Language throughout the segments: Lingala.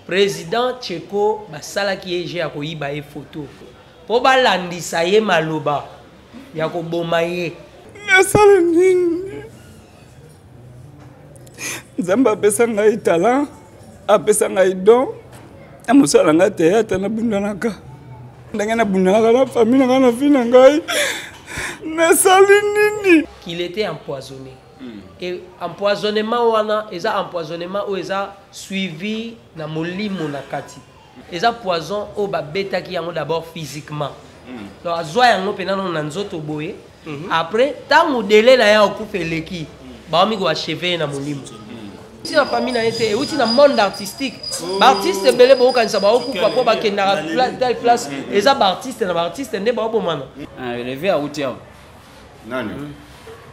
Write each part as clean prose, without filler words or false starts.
President Tsheko basalaki ye jeu ya koyiba ye photo po balandisa ye maloba ya koboma ye. Nasala nini? Nzambe apesa ngai talent, apesa ngai don ya mosala ngai théâtre nabundanaka ndenge nabundanaka na famille na ngai na vie na ngai nasali nini? Qu'il était empoisonné. Et empoisonnement wana eza empoisonnement oyo eza suivi na molimo na kati. Eza poison oyo babetaki yango d'abord physiquement. Donc azwa yango mpena nano na nzoto boye. Après ntango délai na ye akufa eleki, baomi ko achever ye na molimo. Euti na famille na ye te, euti na monde artistique. Ba artiste ebele bokokanisa baokufa mpo bakendaka telle place, eza ba artiste na ba artiste nde baobomana. Le vieux awuti awa. Nani?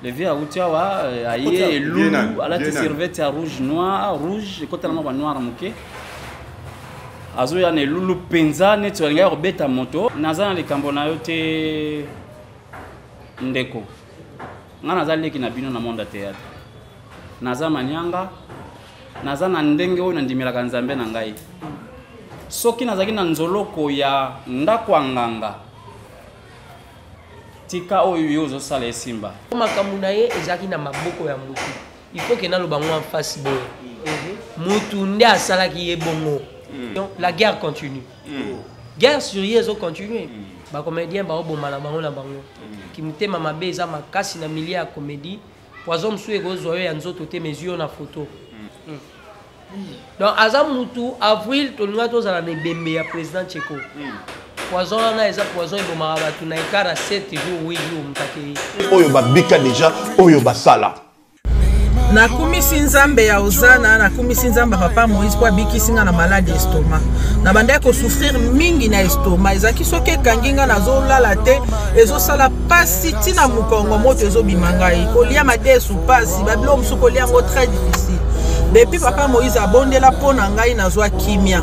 Le vieux awuti awa, aye elulu, alati serviette ya rouge noir, rouge ekotana mwa ba noir moke. Azoya na elulu mpenza neti balingaki kobeta moto. Naza na likambo na yo te ndeko. Nga naza leki na bino na monde ya théâtre. Naza manyanga, naza na ndenge oyo nandimelaka Nzambe na ngai. Soki nazalaki na nzoloko ya ndako ya nganga, tika oyo yo ozosala esimba. Makambo na ye ezalaki na maboko ya mutu. Il faut que naloba ngo en face boye. Mutu nde asalaki ye bongo. Donc la guerre continue. Guerre sur ye ezo continuer. Ba comédiens baoboma na bango na bango. Kimutema mabe eza makasi na milieu ya comédie. Poison mosusu ekozwa yo ya nzoto te, mais yo na photo. Donc aza mutu avril tolinga tozala na ebembe ya président Tsheko. Poison wana eza poison ebomaka bato na écart ya 7 jours 8 jours moto akei. Oyo babika deja, oyo basala. Nakumisi Nzambe ya Ozana, nakumisi Nzambe ya Papa Moïse mpo abikisi nga na maladi estomac. Nabandaki kosouffrir mingi na estomac, ezalaki soki ekangi nga nazolala te, ezosala pasi ntina mokongo, moto ezobima ngai, kolia madesu pasi, babiloko mosusu kolia yango très difficile. Depuis Papa Moïse abondela mpo na ngai, nazwa kimia.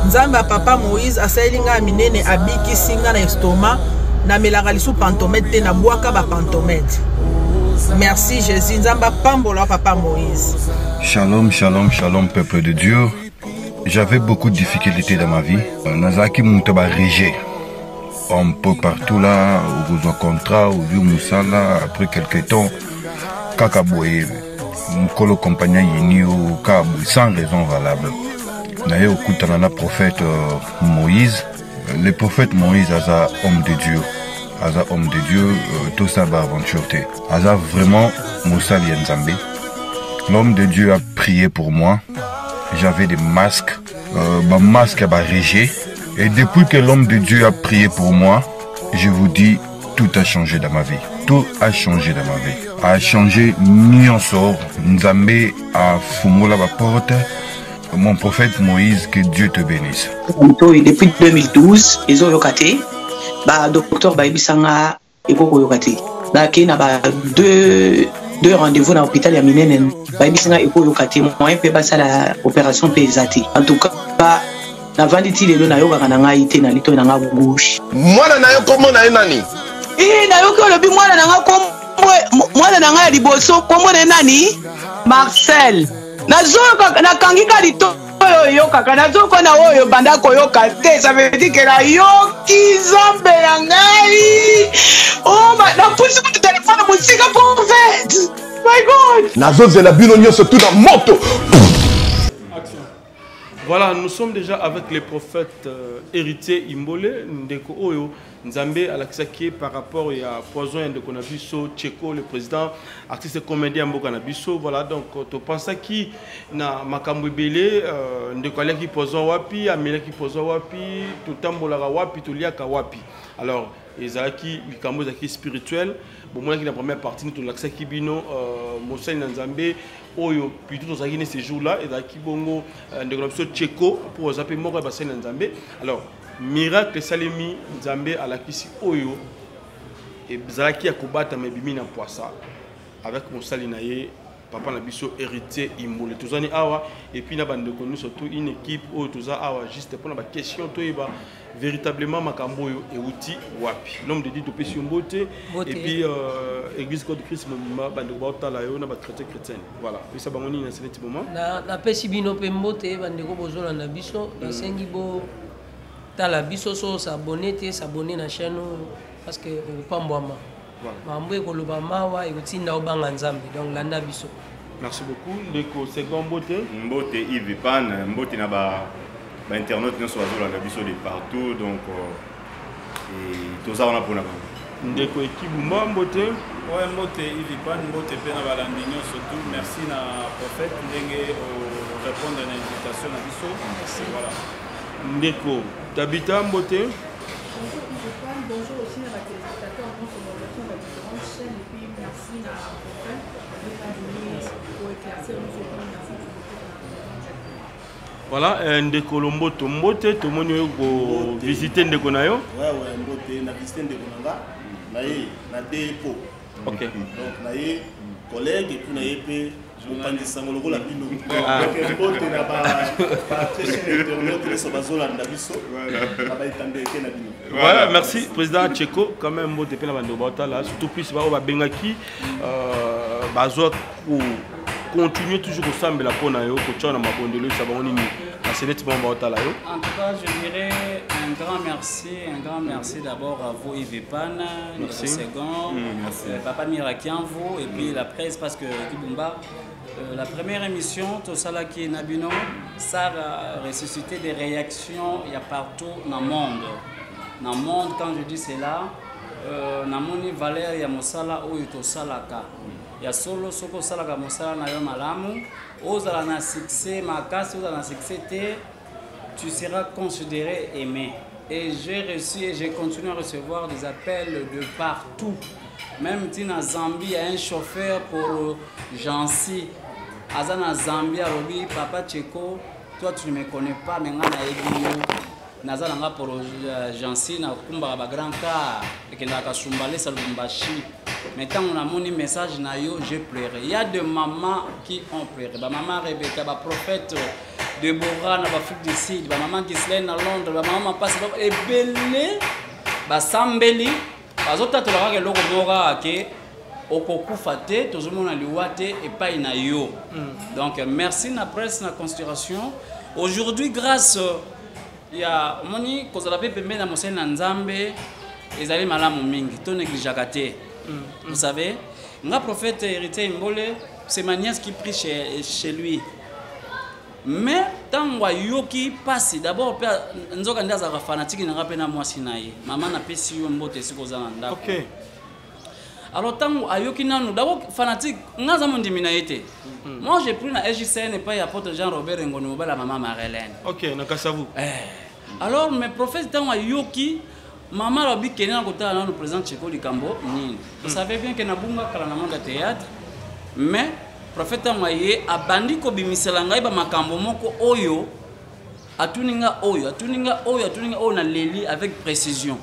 Nzambe ya Papa Moïse asaleli ngai minene, abikisi nga na estomac. Namelaka lisu pantomède te, nabwaka ba pantomède. Merci Jésus, Nzambe apambola Papa Moïse. Shalom, shalom, shalom, peuple de Dieu. J'avais beaucoup de difficultés dans ma vie. Nazalaki moto ba rejet. Un peu partout là, okozwa contrat, ozwi mosala, après quelque temps, kaka boye, mokolo compagnie ayini yo, kaka boye, sans raison valable. Naye okutana na prophète Moïse. Le prophète Moïse aza homme de Dieu. Aza homme de Dieu, tout ça ba aventure te. Aza vraiment mosali ya Nzambe. L'homme de Dieu a prié pour moi. J'avais des masques, ba masques ya ba rejet. Et depuis que l'homme de Dieu a prié pour moi, je vous dis, tout a changé dans ma vie. Tout a changé dans ma vie. A changé nyonso. Nzambe a fungola ba porte. Mon prophète Moïse, que Dieu te bénisse. Ntoi, depuis 2012, ezoyoka te. Ba docteur bayebisa nga ekoki koyoka te. Nakei na ba deux rendez-vous na hôpital ya minene, bayebisi nga ekoyoka te, moyen mpe basala opération mpe eza te. En tout cas, navandi ti lelo nayokaka na ngai te na litoi na nga gauche. Mwana na yo kombo na ye nani? Nayoki olobi mwana na nga kombo, mwana na nga ya liboso kombo na ye nani? Marcel. Nazoyoka, nakangi ka litoi oyo oyokaka, nazoyoka na oyo banda koyoka te. Ça veut dire que nayoki Nzambe na ngai. Oh, napusi kutu telefone mosika prophète. My God. Nazozela bino nyonso tu na moto. Voilà, nous sommes déjà avec les prophètes héritiers Imbole, Ndeko Oyo, Nzambe alakisaki par rapport ya poison ya Ndeko na biso, Tcheko, le président, artiste comédien mboka na biso. Voilà, donc to pensaki na makambo ebele, Ndeko aliaki poison wapi, amelaki poison wapi, totambolaka wapi, toliaka wapi. Alors, ezalaki likambo ezalaki spirituel. Bomonaki na première partie, nous tolakisaki bino mosali na Nzambe oyo plutôt tozalaki ne ce jour-là, ezalaki bongo Ndeko na biso Tcheko pour aza pe moko ya basali na Nzambe. Alors, miracle esalemi, Nzambe alakisi oyo ezalaki ya kobatama ebimi na poisa avec mosali na ye. Papa na biso Héritier Imbole. Tozani awa et puis na bandeko nous surtout une équipe oyo toza awa juste pour na ba question toyeba véritablement makambo oyo euti wapi. L'homme de Dieu topesi yo mbote et puis euh, église Code Christ mobimba bandeko baotala yo na ba chrétien chrétienne. Voilà. Pesa bango nini na ce moment? Na napesi bino pe mbote bandeko bozolanda biso nasengi bo tala biso so s'abonner te s'abonner na chaîne oyo parce que okopambwama. Makambo ekoloba mawa ekotinda obanga Nzambe donc landa biso. Merci beaucoup ndeko Second mbote. Mbote Yves Pan, mbote na ba ba internautes nyonso bazolanda biso de partout donc euh, et toza wana mpona bango. Ndeko Ekibumba mbote. Ouais, mbote Yves Pan, mbote mpe na balandi nyonso tout. Merci na prophète ndenge répondre na invitation na biso. Merci. Voilà. Ndeko Tabita mbote. Bonjour Yves Pan, bonjour aussi na ba téléspectateurs nyonso baolaki na ba différentes chaînes et puis merci na prophète ndenge andimi koéclaircir biso et puis merci Voilà, euh, ndeko Lomboto mbote tomoni oyo ko visiter ndeko na yo. Ouais ouais mbote na visiter ndeko na nga na ye na dépôt. Ok. Donc na ye collègue et puis na ye pe mopanzi sango lokola bino. Ah. Donc mbote na ba ba très chers internautes nyonso bazolanda biso na ba etandeke na bino. Voilà, merci président Tcheko quand même mbote pe na bando baotala surtout plus ba oyo babengaki euh, bazwa ko continuer toujours kosambela mpo na yo kotya na mabondelo oyebisa bango nini na seneti bango baotala yo. En tout cas, je dirais un grand merci, un grand merci d'abord à vous Yves Pan, Merci. Second, merci. Papa Mirakianvo et puis la presse parce que Kibumba, euh, la première émission, Tosalaki Nabino, ça a ressuscité des réactions il y a partout dans le monde. Dans le monde, quand je dis cela, euh, namoni valeur ya mosala oyo tosalaka ya solo soki osalaka mosala na yo malamu ozala na succès makasi ozala na succès te tu seras considéré aimé et j'ai reçu et j'ai continué à recevoir des appels de partout même ti na Zambie il y a un chauffeur pour Jancy aza na Zambie alobi papa Tcheko toi tu ne me connais pas mais nga nayebi yo naza na nga pour Jancy nakumbaka ba grand car ekendaka Kasumbalesa Lubumbashi mais ntango namoni message na yo j'ai pleuré. Il y a des mamans qui ont pleuré, ba maman Rebecca, ba prophète Deborah na ba Afrique du Sud, ba maman Ghislaine na Londres, ba maman Mapasi, ba ebele basambeli bazotatola kaka eloko moko kaka ke okokufa te, tozomona liwa te epai na yo. Donc merci na presse na considération. Aujourd'hui grâce ya omoni kozala mpe pembeni na mosali na Nzambe ezali malamu mingi, to négligeaka te. Vous savez, nga prophète Héritier Imbole, c'est ma nièce qui prie chez lui. Mais ntango ayoki pasi d'abord mpe nzoka nde azalaka fanatique na nga mpe na mwasi na ye. Mama napesi yo mbote esika oza na ndako. Okay. Alors ntango ayoki nanu d'abord fanatique nga aza mondimi na ye te. Moi j'ai pris na SJCN epai ya apôtre Jean-Robert Ngoni mobali ya mama Marlène. Ok, na Kasavu. Alors mes prophètes ntango ayoki mama alobi kende na kotala nanu président Tcheko likambo nini. Vous savez bien que nabunga kala na monde ya théâtre, mais prophète ntango aye abandi kobimisela ngai ba makambo moko oyo atuni nga oyo, atuni nga oyo, atuni nga oyo na leli avec précision.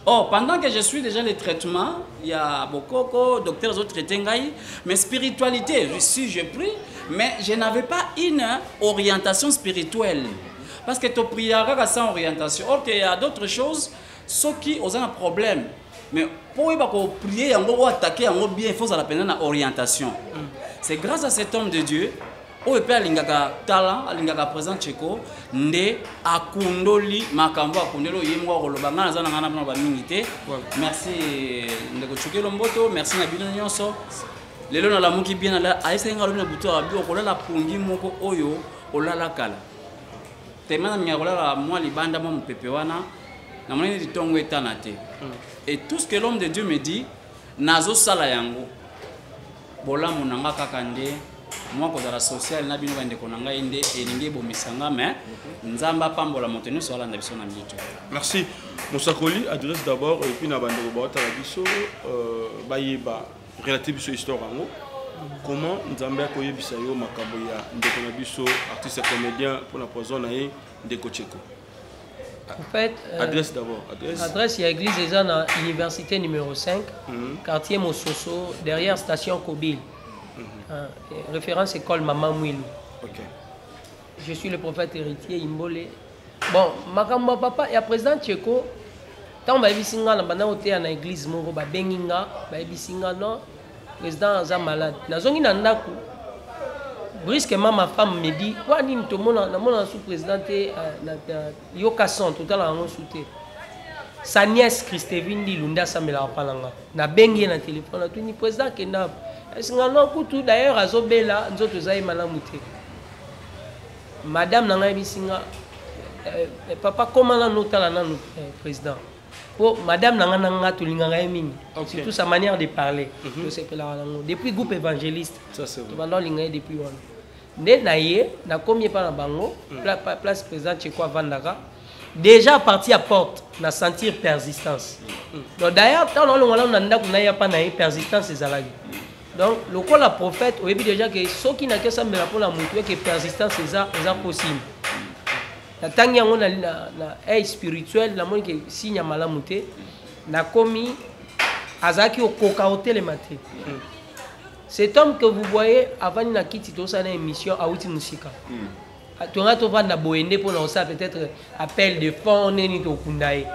Or, pendant que je suis déjà le traitement, il y a Bokoko, docteur zo traité ngai, mais spiritualité, si je prie, mais je n'avais pas une orientation spirituelle. Parce que tu prières sans orientation. Or, il y a d'autres choses, ceux qui ont un problème. Mais pour prier, yango, ou attaquer yango bien, il faut la peine na orientation. C'est grâce à cet homme de Dieu, oyo pe alingaka talent, alingaka présent Tcheko, nde akundoli makambo akundoli oyo ye moko akoloba. Nga naza na nga na bino ba mingi te. Merci ndeko Tchukelo Mboto, merci na bino nyonso. Lelo nalamuki bien, ayesaki nga alobi na butu ya bi, okolala pongi moko oyo olala kala. Tellement na mingi kolala mwa libanda mwa mopepe wana, namoni neti ntongo etana te. Et tout ce que l'homme de Dieu me dit, nazosala yango. Bolamu na nga kaka nde mwa kozala social na bino bandeko na ngai nde elingi ebomisa nga, mais Nzambe apambola moto nyonso alanda biso na mitu. Merci. Mosakoli, adresse d'abord et puis na bandeko baotala biso bayeba relative biso histoire yango. Comment Nzambe akoyebisa yo makambo ya ndeko na biso artiste et comédien pour la poison na ye ndeko Tcheko? En fait, adresse d'abord, adresse. Adresse, il y a église eza na université numéro 5, quartier Mososo, derrière station Kobil. Ah, référence école Mama Mwilu. Ok. Je suis le prophète héritier Imbole. Bon, makambo ya papa ya président Tcheko, ntango bayebisi nga na banda koteya na église moko, babengi nga, bayebisi nga non, président aza malade. Nazongi na ndako, brusquement ma femme me dit, kwa nini tomona namona su président te na yoka son totala yango su te. Sa nièce Christevine Ndilu nde asambelaka mpa na nga. Nabengi ye na telefone, natuni président akenda wapi? Ayebisi nga non, kutu d'ailleurs azobela, nzoto eza ye malamu te. Madame na ngai ayebisi nga, papa koma nanu otala nanu président. Po madame na nga na nga tolingaka ye mingi. Surtout sa manière de parler. Tosepelaka nango. Depuis groupe évangéliste. Ça, c'est vrai. Tobanda olinga ye depuis wana. Nde na ye, nakomi epa na bango, place président Tcheko avandaka. Déjà à partir à porte, na sentir persistance. Donc d'ailleurs, tant na longola na ndako na ya pa na ye persistance ezalaki. Donc lokola prophète oyebi déjà que soki na kesa mela pona mutu que persistance eza possible. Na tangi yango na œil spirituel, na moni que signe ya malamu te. Nakomi azalaki okoka otelema te. Cet homme que vous voyez avant na kiti tosala na émission awuti musika. Tonga tovanda boye nde mpona kosala peut-être appel de fonds nini tokunda ye.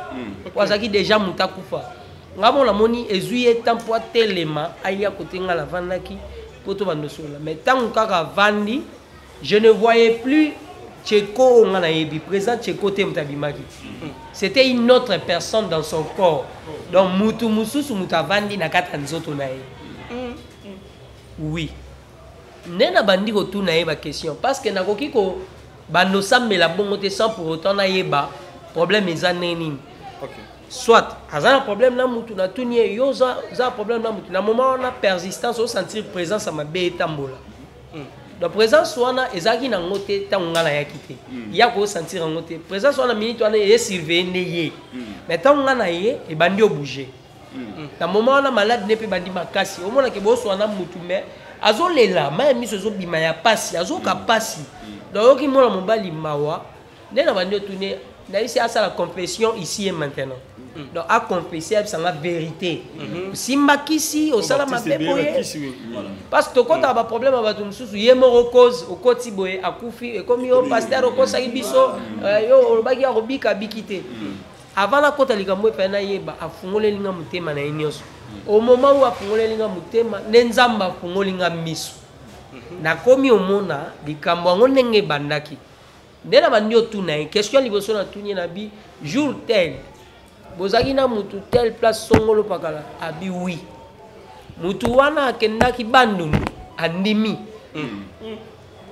Po azalaki déjà moto akufa. Nga mona moni ezwi ye temps po atelema aya kote nga navandaki po tobanda osolola. Mais ntango kaka avandi, je ne voyais plus Tcheko oyo nga nayebi, président Tcheko te moto abimaki. C'était une autre personne dans son corps. Donc mutu mosusu moto avandi na kati ya nzoto na ye. Oui. Nde na bandi kotuna ye ba question parce que nakoki ko bando sambela bongo te sans pour autant nayeba problème eza ndenge nini. Soit aza na problème na mutu, natuni ye, yo oza na problème na mutu. Na moment wana persistance, osentir présence ya mabe etambola. Donc présence wana ezalaki nango te ntango nga nayaki te. Ya kosentir yango te. Présence wana minute wana eye surveiller nde ye. Mais ntango nga na ye ebandi obouger. Na moment wana malade ne mpe bandi makasi. Omonake boswana na mutu mais azolela, mai ya miso ezobima ya pasi, azoka pasi. Donc oyoki mwana mobali mawa, nde na bandi otuni, nayebisi asala confession ici et maintenant. Donc a confessé ayebisanga vérité. Osimba kisi, osala Artiste mabe ebele boye. bakisi, oui. Voilà. Parce que tokotaka ba problème ya bato mosusu, ye moko cause, okoti boye, akufi, ekomi yo pasteur okosaki biso, yo olobaki ya kobika, abiki te. Avant nakota likambo epai nayeba, afungoleli nga motema na ye nyonso. Au moment où afungoleli nga motema, nde Nzambe afungoli nga miso. Nakomi omona likambo yango ndenge ebandaki. Nde na bandi otuna ye, question liboso natuni ye na bi, jour tel, bozalaki na mutu tel place songolo pakala, abi oui. Mutu wana akendaki Bandundu, andimi.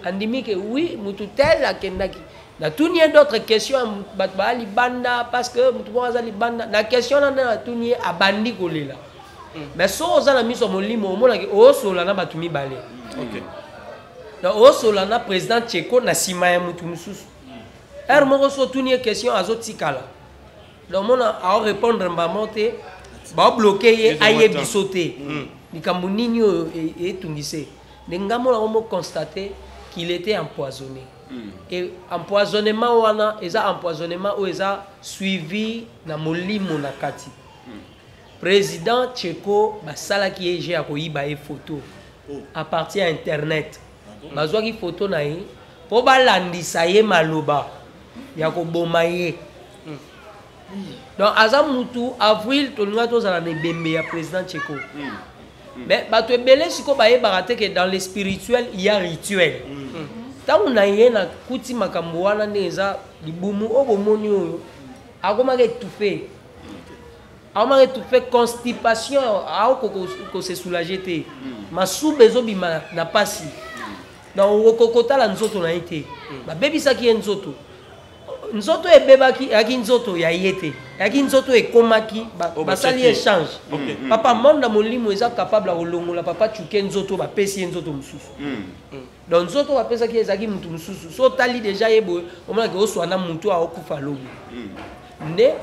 Andimi ke oui, mutu tel akendaki. Natuni ye d'autres questions, bato baya libanda, parce que mutu moko aza libanda. Na question wana nde natuni ye, abandi kolela. Mais soki oza na miso ya molimo, omonaki osola na bato mibale. Donc osola na président Tcheko na nsima ya mutu mosusu. Heure moko so otuni ye question, azotikala. Donc omona aorépondre mbamo te, baobloke ye, Ezo ayebi mata. so te. Likambo nini oyo etungise. Nde nga mona omo constater qu'il était empoisonné. Et empoisonnement wana eza empoisonnement oyo eza suivi na molimo na kati. Président Tcheko basalaki ye jeu ya koyiba ye photo à partir ya internet. Bazwaki photo na ye po balandisa ye maloba ya koboma ye. Donc aza mutu avril tolinga tozala na ebembe ya président Tcheko. Mais bato ebele siko bayebaka te que dans le spirituel il y a rituel. Ntango na ye nakuti makambo wana nde eza libumu oyo bomoni oyo akomaka étouffé. Akomaka étouffé, constipation, akoka ko se soulager te. Masuba ezobima na pasi. Donc okoka kotala nzoto na ye te. Babebisaki ye nzoto. Nzoto ebebaki, eyaki nzoto ya ye te. Eyaki nzoto ekomaki, Oh, basali batiaki. échange. Papa monde na molimo eza capable ya kolongola papa Tchuke nzoto, bapesi ye nzoto mosusu. Donc nzoto bapesaki ezalaki mutu mosusu. So otali déjà ye boye, omonaki oswana mutu akokufa lobi. Nde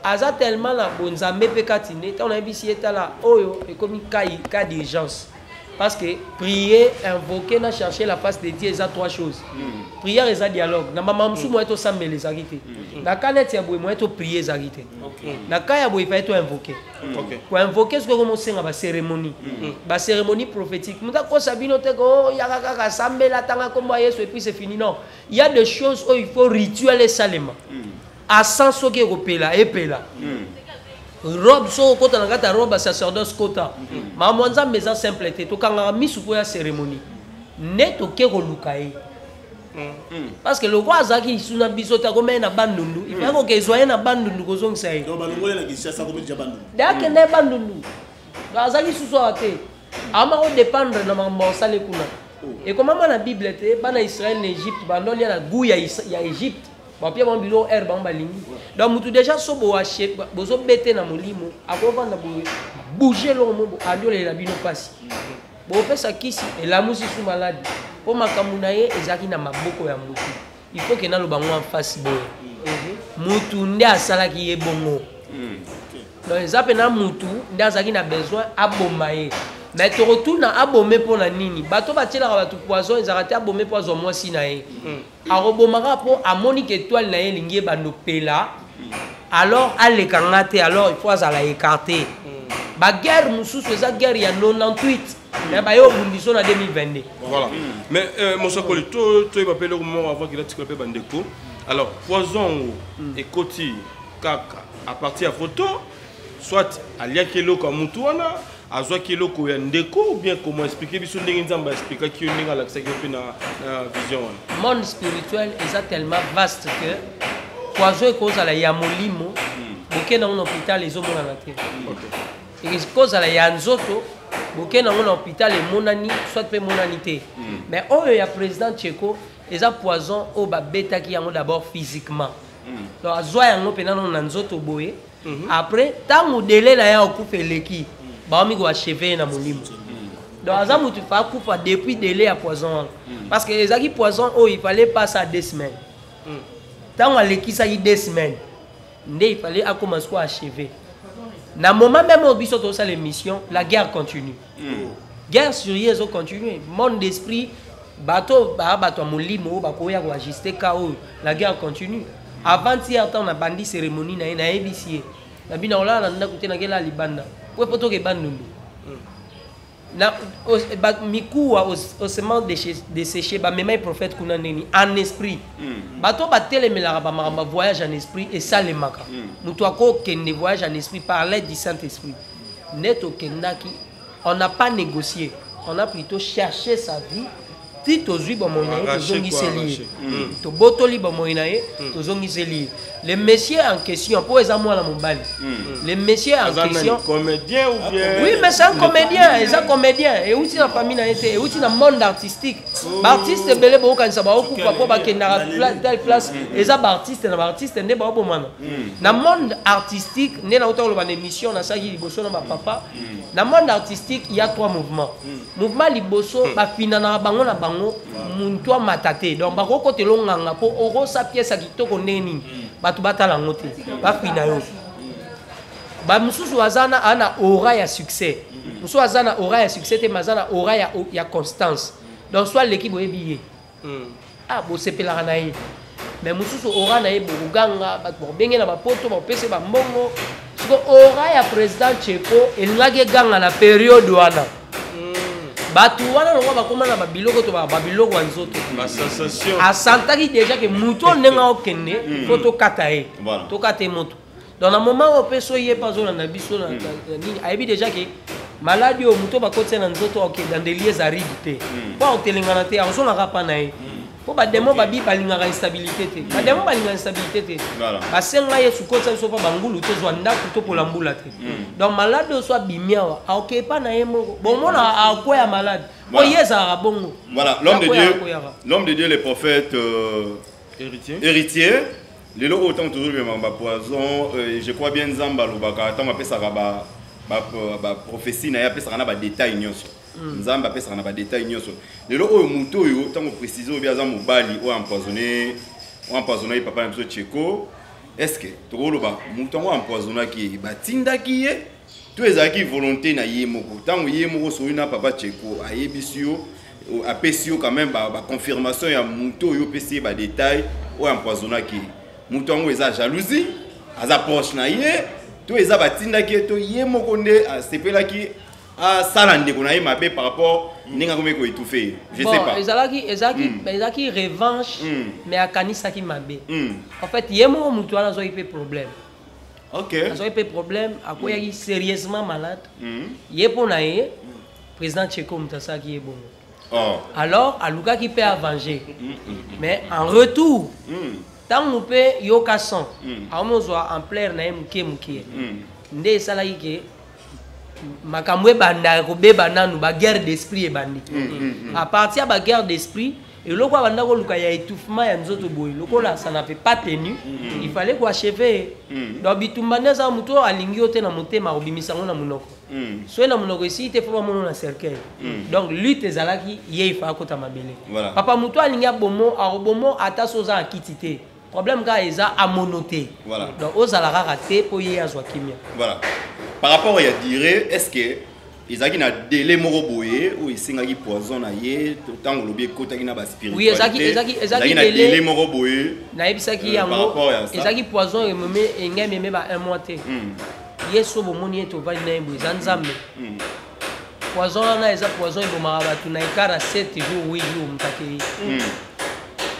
aza tellement na bonzambe mpe kati nde ntango nayebisi ye tala oyo ekomi cas d'urgence. Parce que prier, invoquer, na chercher la face de Dieu, eza trois choses. Prière eza dialogue. Na mama mosusu moye tosambela ezalaki te. Na ka neti ya boye moye toprier ezalaki te. Na ka ya boye fallait toinvoquer. Koinvoquer soki okomosenga bacérémonie. Bacérémonie prophétique. Moto akosa bino te ko yaka kaka sambela tanga kombo ya Yesu et puis c'est fini. Non. Il y a des choses où il faut rituel esalema. Asan soki ekopela epela. Robe soki okota na kati ya robe ya sacerdoce kota. Makambo ya Nzambe eza simple te. Tokangaka misu mpo ya cérémonie. Nde toke koluka ye. Parce que lokwa azalaki lisu na biso te, akomaki na Bandundu. Il fallait koke ezwa ye na Bandundu kozongisa ye. Donc balongoli na Kinshasa akomi déjà Bandundu. Nde akenda ye Bandundu. Donc azalaki susu awa te. Ama kodépendre na makambo asali kuna. Ekomama na Bible te, bana Israël na Égypte bandolia na goût ya Égypte. Bapia bango biloko air bango balingi. Donc mutu déjà so bozobete na molimo, akovanda boye, bouger eloko moko, adolela bino pasi. Bopesa kisi elamusi su maladi. Po makambo na ye ezalaki na maboko ya mutu. Il faut que naloba ngo en face boye. Mutu nde asalaki ye bongo. Donc eza pena mutu nde azalaki na besoin aboma ye. Mais tokotuna abome mpo na nini? Bato batielaka bato poison ezalaka te abome mpo azwa mwasi na ye. Akobomaka mpo amoni ke étoile na ye elingi ebanda opela, alors aleka nga te, alors il faut azala écarté. Ba guerre mosusu eza guerre ya 98, mais baye obundiso na 2022. Voilà. Mais mosakoli, toyeba mpe eloko moko avant qu'il atikala mpe bandeko. Alors poison ekoti kaka à partir ya photo, soit aliaki eloko ya mutu wana, azwaki eloko ya ndeko, ou bien comment expliquer biso ndenge Nzambe expliquaki yo, ndenge alakisaki yo mpe na vision wana? Monde spirituel eza tellement vaste que poison ekozala ya molimo, boke nango na hôpital ezomonana te. Ekozala ya nzoto, boke nango na hôpital emonani, soit mpe emonani te. Mais oyo ya président Tcheko eza poison oyo babetaki yango d'abord physiquement. Donc azwa yango mpena nano na nzoto boye. Après ntango délai na ye akufa eleki, baomi koachever ye na molimo. Donc aza mutu fa akufa depuis délai ya poison wana. Parce que ezalaki poison oyo il fallait passer à 2 semaines. Ntango alekisaki 2 semaines nde il fallait akoma sikoyo achever. Na moment même oyo biso tozosala émission, la guerre continue. Guerre sur ye ezocontinue. Monde d'esprit, bato baa bato ya molimo oyo bakoya koajuste ka oyo, la guerre continue. Avant-hier ntango nabandi cérémonie na ye, nayebisi ye na bino olala na ndako te, nakela libanda po po toke Bandundu. Na mikuwa osement desséché, bamema ye prophète kuna ndeni en esprit. Bato batelemelaka bamakambo ya voyage en esprit esalemaka. Moto akokende voyage en esprit par l'aide du Saint-Esprit. Nde tokendaki, on n'a pas négocié, on a plutôt cherché sa vie. Ti tozwi bomoi na ye, Arraché, tozongiseli quoi, ye. arraché. Tobotoli bomoi na ye, tozongiseli ye. Le monsieur en question, po eza mwana mobali. Le monsieur en Aza nani, question, comédien ou bien? Oui, mais c'est un comédien, eza comédien. Euti na famille na ye te, euti na monde artistique. Baartiste ebele bokokanisa baokufa mpo bakendaka telle place, eza baartiste na baartiste nde baobomana. Na monde artistique, nde nauta koloba na émission nasalaki liboso na bapapa, na monde artistique, il y a 3 mouvements. Mouvement liboso, bafinanaka bango na bango, muntu amata te. Donc bakokotela onganga mpo okosa pièce ya kitoko ndenge nini, bato batala yango te, bafina yo. Ba mosusu aza na, aza na aura ya succès. Mosusu aza na aura ya succès te, mais aza na aura ya constance. Donc soit leki boyebi ye. Ah, bosepelaka na ye. Mais mosusu aura na ye bokoganga, bato bakobenge na bapoto, bakopesa ye bambongo. Siko aura ya président Tcheko elingaki eganga na période wana. Bato wana longo bakóma na babiloko to babiloko ya nzoto. Ba sensation. Asantaki déjà que moto oyo ndenge akokende, faut tokata ye. Tokata ye moto. Donc na moment oyo mpe so ye mpe azolanda biso na nini, ayebi déjà que maladi oyo moto bakotia na nzoto akokende dans des lieux arides te. Mpo akotelengana te, akozongaka mpa na ye. Mpo bademo babi balingaka instabilité te. Bademo balingaka instabilité te. Basenga ye sukotisa biso mpo bangulu tozwa ndako topola mbula te. Donc malade oyo so abimi awa, akokende mpa na ye moko. Bomona akwea malade. Po ye ezalaka bongo. Voilà, l'homme de Akwea, Dieu, akweyaka. l'homme de Dieu, le prophète Héritier. Héritier. Lelo oyo ntango tozobima ba poison, je crois bien Nzambe alobaka ntango apesaka ba prophétie na ye, apesaka na ba détail nyonso. Nzambe apesaka na ba détail nyonso. Lelo oyo moto oyo ntango préciser oyo aza mobali oyo empoisonné, oyo empoisonné papa na biso Tcheko, est-ce que tokoloba moto yango empoisonnaki ye, batindaki ye To ezalaki volonté na ye moko. Ntango ye moko soki na papa Tcheko ayebisi yo, apesi yo quand même ba, ba confirmation ya moto oyo opesi ye ba détail oyo empoisonnaki ye. Moto yango eza jalousie, aza proche na ye, to eza batindaki ye, to ye moko nde asepelaki asala ndeko na ye mabe par rapport ndenge akomi koétouffe ye. Je bon, sais pas. Ezalaki ezalaki ezalaki revanche, mais akanisaki mabe. En fait, ye moko moto wana azwaki mpe problème. Azwaki mpe problème, akweyaki sérieusement malade. Ye mpo na ye, président Tcheko moto asalaki ye bongo. Alors alukaki mpe avenger. Mais en retour, ntango mpe yoka son, aomozwa ampleur na ye moke moke. Nde esalaki ke makambo ebanda kobeba nanu, baguerre d'esprit ebandi. À partir ya baguerre d'esprit, eloko abanda koluka ya étouffement ya nzoto boye, lokola ça n'avait pas tenu, il fallait koachever. Donc bitumba nde eza, motu oyo alingi yo te na motema akobimisa yango na monoko. Soki na monoko esili te, fo bamona na cercueil. Donc lutte ezalaki, ye ifa akota mabele. Papa, motu alingi abomo, akobomo ata so oza na kiti te. Problème kaka eza amono te. Donc ozala kaka te mpo ye azwa kimia. Voilà. Par rapport ya durée, est ce que ezalaki na délai moko boye oyo esengaki poison na ye, ntango olobi ekotaki na Oui, ezalaki na délai. Délai moko boye? Nayebisaki Par yango. rapport ya ça. Ezalaki poison ememe, engai ememe ba un mois te. Ye so bomoni ye, tovandi na ye boye, eza Nzambe. Poison wana eza poison ebomaka bato na écart ya 7 jours, 8 jours, moto akei.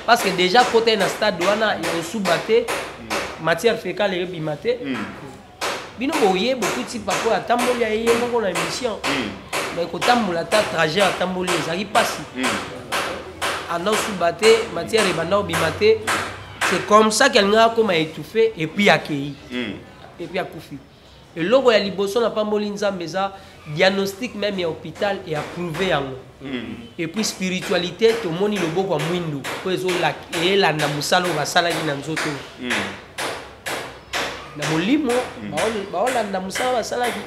Parce que déjà kota ye na stade wana ya kosuba te, matière fécale eyebima te. Bino boye bokuti papa oyo atamboli, aye ye moko na émission, mais kotambola ata trajet atamboli ezalaki mpasi. Anda osuba te, matière ebanda obima te. C'est comme ça ke alingaka akoma étouffé et puis akei et puis akufi. Eloko ya liboso napamboli Nzambe eza diagnostic même ya hôpital e approuvé yango. Et puis spiritualité, tomoni loboko ya mwindu oyo eyelanda mosala oyo basalaki na nzoto oyo. Na molimo baolanda mosala basalaki,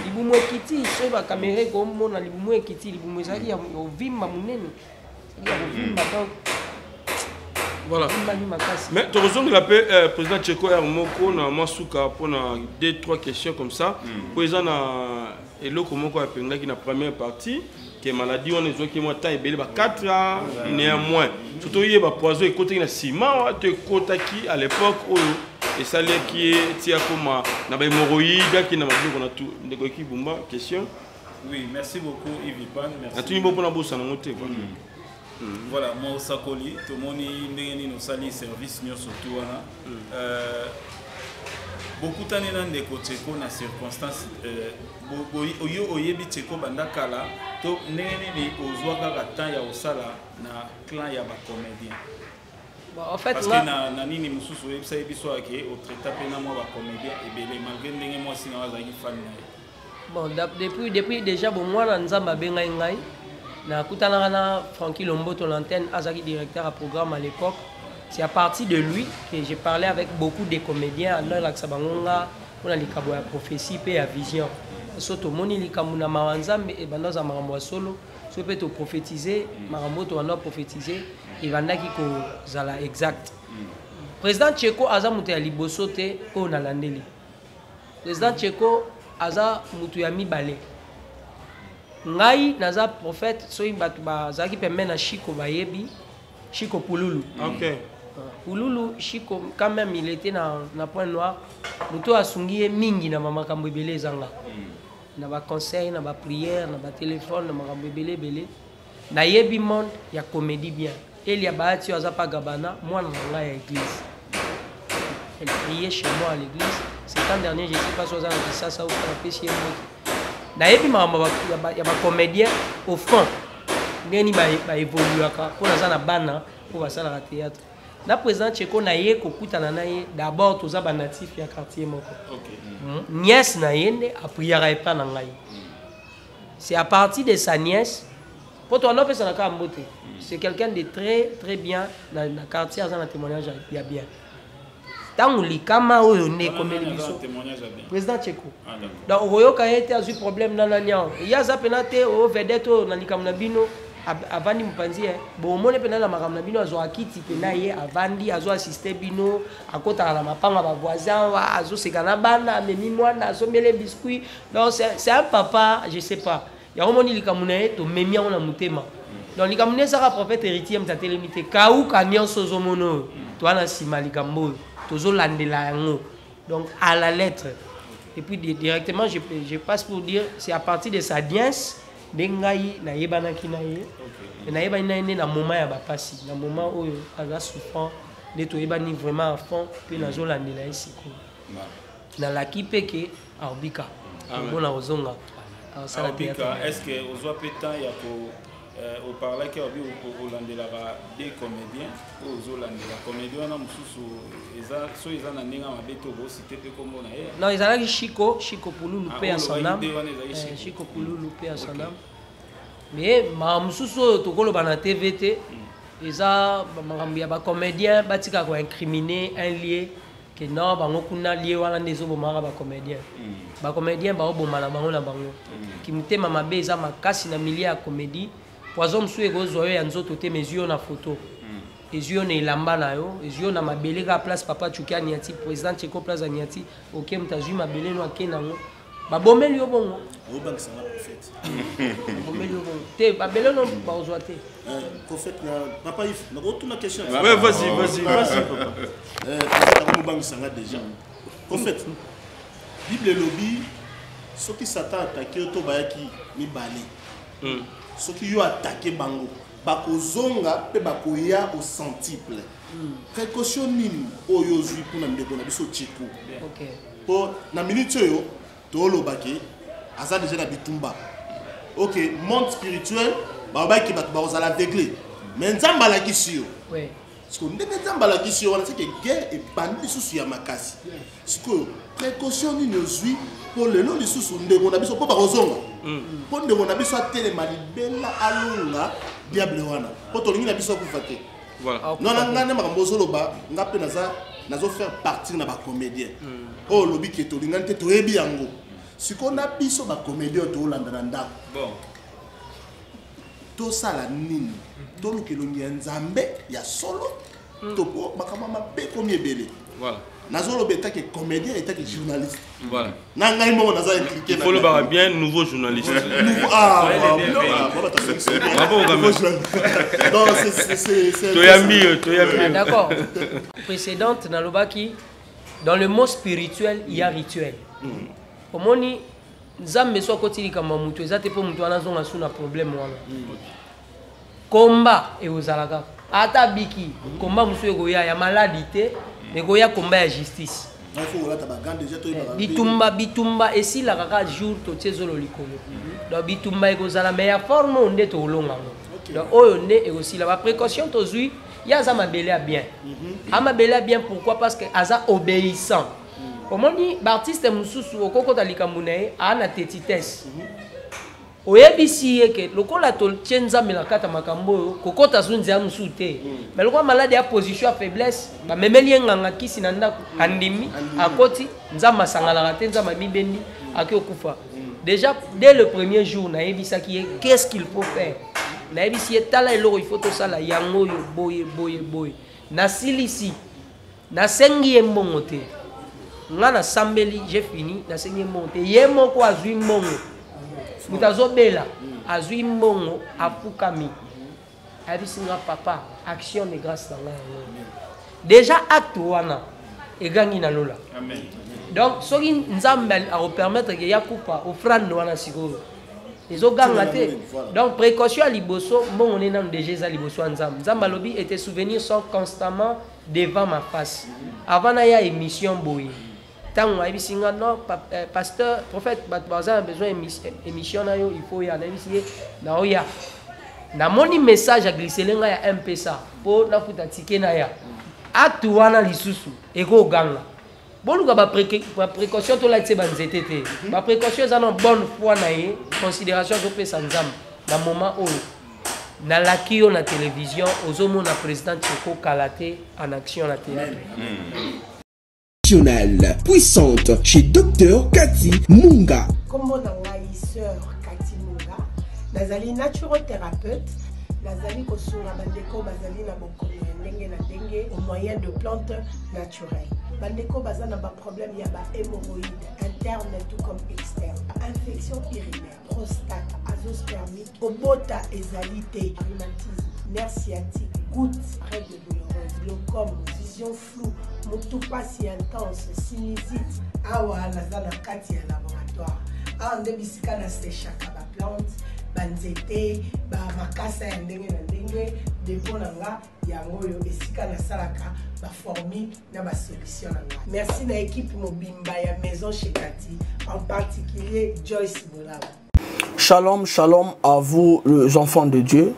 libumu ekiti. Soki bakamera ekomona libumu ekiti, libumu ezalaki ya kovimba monene, ezalaki ya kovimba, donc evimbaki makasi. Mais tokozongela mpe président Tcheko r moko na mwa suka mpona deux trois questions comme ça, po eza na eloko moko apengaki na première partie ke maladie wana ezwaki mwa temps ebele, ba 4 ans néanmoins. Surtout oyeba poison ekotaki na nsima wa to ekotaki à l'époque oyo esalaki ye ti akoma na bahémorroïde, aki na mabiloko na tu. Ndeko Ekibumba, question. Oui, merci beaucoup Yves Ipan. Merci. Natuni bo mpona bosana yango te, quoi. Voilà, mosakoli, tomoni ndenge nini osali service nyonso tu wana. Bokutani na ndeko Tcheko na circonstance oyo oyebi Tcheko banda kala, to ndenge nini ozwa kaka temps ya kosala na clan ya bacomédien? Bon, en fait, parce que na nini mosusu oyebisa ye biso ake otraita mpe na mwa bacomédien ebele, malgré ndenge mwasi na yo azalaki fan na ye. Bon, depuis déjà bon, mwana Nzambe abengai ngai, nakutanaka na Francky Lomboto, l'antenne, azalaki directeur à programme à l'époque. C'est à partir de lui que j'ai parlé avec beaucoup de comédiens, andolakisa bango nga mpona likambo ya prophétie mpe ya vision. So tomoni likambo na mawa Nzambe ebanda ozala makambo ya solo, so mpe toprophétise makambo oyo tobanda koprophétise ebandaki kozala exact. Président Tcheko aza moto ya liboso te oyo nalandeli. Président Tcheko aza moto ya mibale. Ngai naza prophète, soki bato bazalaki pembeni na Chiko bayebi Chiko Pululu. Pululu Chiko, quand même il était na Point Noir, moto oyo asungi ye mingi na bamakambo ebele ezanga na baconseil, na baprière, na batelefone, na makambo ebele ebele. Nayebi monde ya comédie bien. Elia Bahati oyo aza pa Gabana, mwana na ngai ya église, elle priait chez moi à l'église. Ce temps dernier, je sais pas so aza na Kisasa ou napesi ye mbote. Nayebi makambo ya bacomédien au fond, ndenge nini baévoluaka, mpo naza na bana mpo basalaka théâtre. Na président Tcheko, na ye kokutana na ye d'abord, toza banatif ya quartier moko. Nièce na ye nde apriaka epa na ngai. C'est à partir de sa nièce po to anopesa na kaka mbote. C'est quelqu'un de très très bien na quartier, aza na témoignage ya bien. Ntango likama oyo nde ekomeli biso, président Tcheko, donc okoyoka ye te azwi problème na nani awa. Ye aza mpena te oyo vedette oyo na likambo na bino. Avandi mopanzi ye, bomoni mpenza na makambo na bino, azwaka kiti mpenza ye avandi, azo assiste bino, akotaka na mapango ya bavoisin awa, azoseka na bana, amemi mwana, asombele biscuit. Donc c'est un papa, je sais pas. Yango moni likambo na ye, tomemi yango na motema. Donc likambo na ye ezaka prophète Héritier moto atelemi te, kauka nyonso ozomona oyo toa na nsima likambo oyo tozolandela yango, donc à la lettre. Et puis directement je passe pour dire, c'est à partir de sa audience nde ngai nayebanaki na ye. Nayebani na ye nde na moment ya bapasi, na moment oyo aza souffrant, nde toyebani vraiment à fond. Mpe nazolandela ye sikoyo, nalaki mpe ke aobika mpona kozonga akosala Aobika, théâtre. Est ce que ozwa mpe temps ya ko oparlaki obi olandelaka des comédiens oyo ozolandela comédien wana mosusu, eza so eza na ndenge ya mabe te, okosite mpe kombo na ye? Non, ezalaki Chico, Chico Pululu. Ah, Mpe ya oyo son olobaki âme. nde wana ezalaki Chico. Chico Pululu mpe ya son âme. Mais makambo mosusu oyo tokoloba na TV te, eza makambo ya bacomédien, batika koincriminer un lieu ke non, bango kuna lieu wana nde ezobomaka bacomédien. Bacomédien baoboma na bango na bango. Kimotema mabe eza makasi na milieu ya comédie. Poison mosusu ekozwa yo ya nzoto te, mais ezwi yo na photo, ezwi yo na elamba na yo, ezwi yo na mabele kaka place papa Tshuki aniati, président Tcheko place aniati. Oke, moto azwi mabele no, ake nango, babomeli yo bongo. Obangisanga, prophète. Babomeli yo bongo te, mabele no bakozwa te. Prophète na papa Yves, nakotuna question. Ouais, vas-y, vas-y, vas-y, papa. Prophète akomobangisanga déjà. Prophète, Bible elobi soki Satan atake yo to bayaki mibale, soki yo atake bango, bakozonga mpe bakoya au centuple. Précaution nini oyo ozwi mpona ndeko na biso Tcheko? Mpo na minute oyo tolobaki, aza déjà na bitumba. Ok, monde spirituel balobaki bato bakozala aveugle, mais Nzambe alakisi yo. Sikoyo ndenge Nzambe alakisi yo wana, seke guerre ebandi lisusu ya makasi. Sikoyo précaution nini ozwi mpo lelo lisusu ndeko na biso, mpo bakozonga, mpo ndeko na biso atelema libela, alonga diable wana, mpo tolingi na biso akufa te? Non, na ngai nde makambo ozoloba, nga mpe naza nazofaire partir na bacomédien oyo olobi ke tolingani te, toyebi yango. Sikoyo na biso bacomédien oyo toolanda na ndako, tosala nini? Toluka elongi ya Nzambe ya solo to po makambo ya mabe ekomi ebele. Nazoloba etake comédien, etake journaliste. Na ngai moko naza impliqué. Il faut le barrer bien, nouveau journaliste. Nouveau, ah, Soyez les ah, bienvenus. ah, bon, bah, t'as fait une Bravo, quand Nouveau même. journaliste. Non, c'est Toyambi, Toyambi. Ah, d'accord. Précédente, nalobaki, dans le mot spirituel, il y a rituel. Omoni, Nzambe so akoti likambo ya moto, eza te mpo moto wana azonga su na problème wana. Komba ekozala kaka ata biki, komba mosusu ekoya ya maladi te, ekoya komba ya justice. Il faut kolata bagants déjà, toyebaka. Bitumba, bitumba esilaka kaka jour totie zolo likolo. Donc bitumba ekozala, mais ya forme oyo nde tokolonga yango. Donc oyo nde ekosila. Baprécaution tozwi, ye aza mabele ya bien, a mabele ya bien. Pourquoi? Parce que aza obéissant. Omoni baartiste mosusu, okokota likambo na ye, aa na tetitesse, oyebisi ye ke lokola totie Nzambe na kati ya makambo oyo, kokota zu nzela mosusu te. Mais lokola maladi ya position ya faiblesse, bamemeli ye nganga kisi na ndako, andimi, akoti, Nzambe asanganaka te, Nzambe amibendi, ake okufa. Déjà dès le premier jour nayebisaki ye qu'est-ce qu'il faut faire. Nayebisi ye: tala eloko il faut tosala yango oyo, boye boye boye. Nasilisi, nasengi ye mbongo te. Nga nasambeli, j'ai fini, nasengi ye mbongo te. Ye moko azwi mbongo, moto azobela azwi mbongo, afukami, ayebisi nga: "Papa, action de grâce na ngai yango." Déjà acte wana egangi na lola. Donc soki Nzambe akopermettre ke ya kupa offrande wana, sikoyo ezoganga te. Donc précaution ya liboso, mbongo nde nanu déjà eza liboso ya Nzambe. Nzambe alobi: "Et tes souvenirs sont constamment devant ma face." Avant naya émission boye, ntango ayebisi nga: "Non, pasteur prophète, bato baza na besoin émission na yo, il faut ya." Nayebisi ye: "Naoya." Namoni message aglisele ngai ya M-Pesa mpo nafuta ticket na ya acte wana. Lisusu ekoganga, boluka baprécaution, tolatise banzete te. Baprécaution eza na bonne foi na ye, considération azopesa Nzambe na moment oyo. Nalaki yo na télévision, ozomona président Tcheko kala te en action na théâtre. Nationale, puissante, chez Dr Cathy Munga. Kombo na ngai sœur Kati Munga, nazali naturothérapeute. Nazali kosunga bandeko bazali na bokono ya ndenge na ndenge au moyen de plantes naturelles. Bandeko baza na ba problème ya ba hémorroïdes interne tout comme externe, infection urinaire, prostate, azoospermique, kobota ezali te, rhumatisme, nerf sciatique, goutte, règle douloureuse, glaucome, vision floue, mutu pasi intense, sinusite. Awa naza na kati ya laboratoire. Awa nde bisika na sechaka ba plante, ba nzete, ba makasa ya ndenge na ndenge. Depot na nga yango oyo esika nasalaka ba formule na ba solution na nga. Merci na equipe mobimba ya Maison Chez Cathy, en particulier Joyce Bolaba. Shalom, shalom à vous les enfants de Dieu.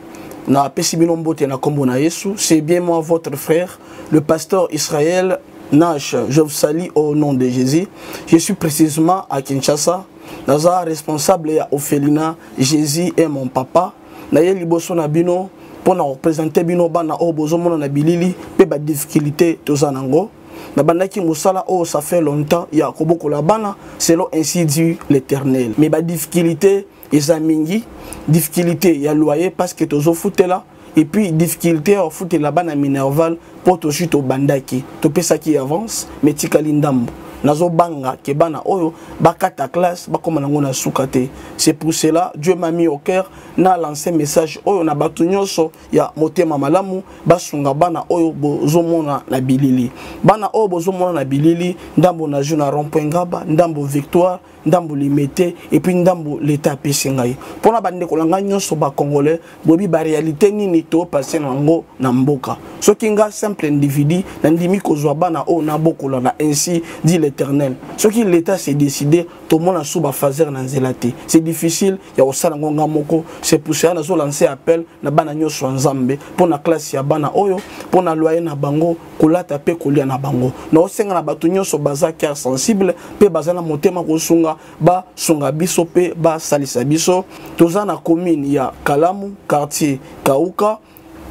Na pesi bino mbote na kombo na Yesu. C'est bien moi votre frère, le pasteur Israël Nash. Je vous salue au nom de Jésus. Je suis précisément à Kinshasa. Naza responsable ya orphelinat Jésus est mon papa. Na ye liboso na bino pour na représenter bino bana oyo bozomona na bilili pe ba difficulté toza nango. Nabandaki mosala oyo ça fait longtemps ya kobokola bana selon ainsi dit l'Éternel. Mais ba difficulté eza mingi, difficulté ya loyer parce que tozofutela, et puis difficulté ya kofutela bana minerval po tozwi tobandaki, topesaki avance mais tikali ndambo. Nazobanga ke bana oyo bakata classe bakoma nango na suka te. C'est pour cela Dieu m'a mis au cœur na lancer message oyo na bato nyonso ya motema malamu basunga bana oyo bozomona na bilili. Bana oyo bozomona na bilili, ndambo na jeu na rond-point Ngaba, ndambo Victoire, ndambo Limete, et puis ndambo l'État apesi ngai. Mpona bandeko na ngai nyonso ba Congolais, boyebi ba réalité nini to passer nango na mboka. Soki nga simple individu nandimi kozwa bana oyo nabokola na ainsi dit l'Éternel. Soki l'État s'est décidé, tomona sous ba phaser na nzela te. C'est difficile ya kosala ngo nga moko. C'est pour cela nazo lancer appel na bana nyonso ya Nzambe mpo na classe ya bana oyo, mpo na loyer na bango, kolata pe kolia na bango. Na osenga na bato nyonso baza cœur sensible pe baza na motema kosunga, basunga biso pe basalisa biso. Toza na commune ya Kalamu, quartier Kauka,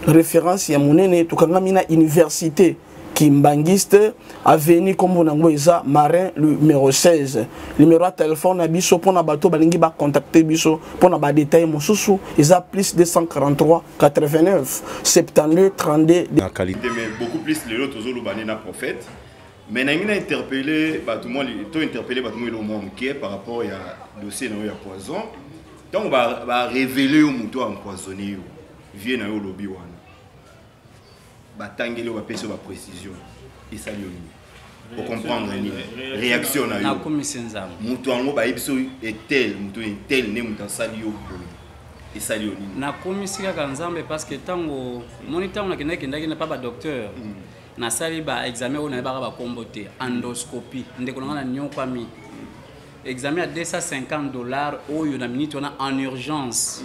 référence ya monene, tokangami na université Kimbanguiste, avenue kombo nango eza Marin numéro 16. Numéro ya téléphone na biso pona bato balingi ba contacter biso pona ba détails mosusu eza plus 243 89 72 32. Na qualité mais beaucoup plus lelo tozoloba ne na prophète. Mais na ngi na interpeller bato mwa li-, to interpeller bato mwa eloko mwa moke par rapport ya dossier na yo ya poison. Ntango ba révéler yo moto a empoisonné yo, vie na yo lobi wana. Batangeli yo, bapesi yo ba précision. Esali yo nini? Ocomprendre nini? Réaction na yo. Nakomisi Nzambe. Moto yango bayebi so etel, moto etel nde moto asali yo boye. Esali yo nini? Nakomisi kaka Nzambe parce que ntango moni, ntango nakendaki, kendaki na pa ba docteur, nasali ba examen oyo nayebaka bakombo te, endoscopie. Ndeko na nga na nyokwami examen ya 250 $ oyo na minute wana en urgence.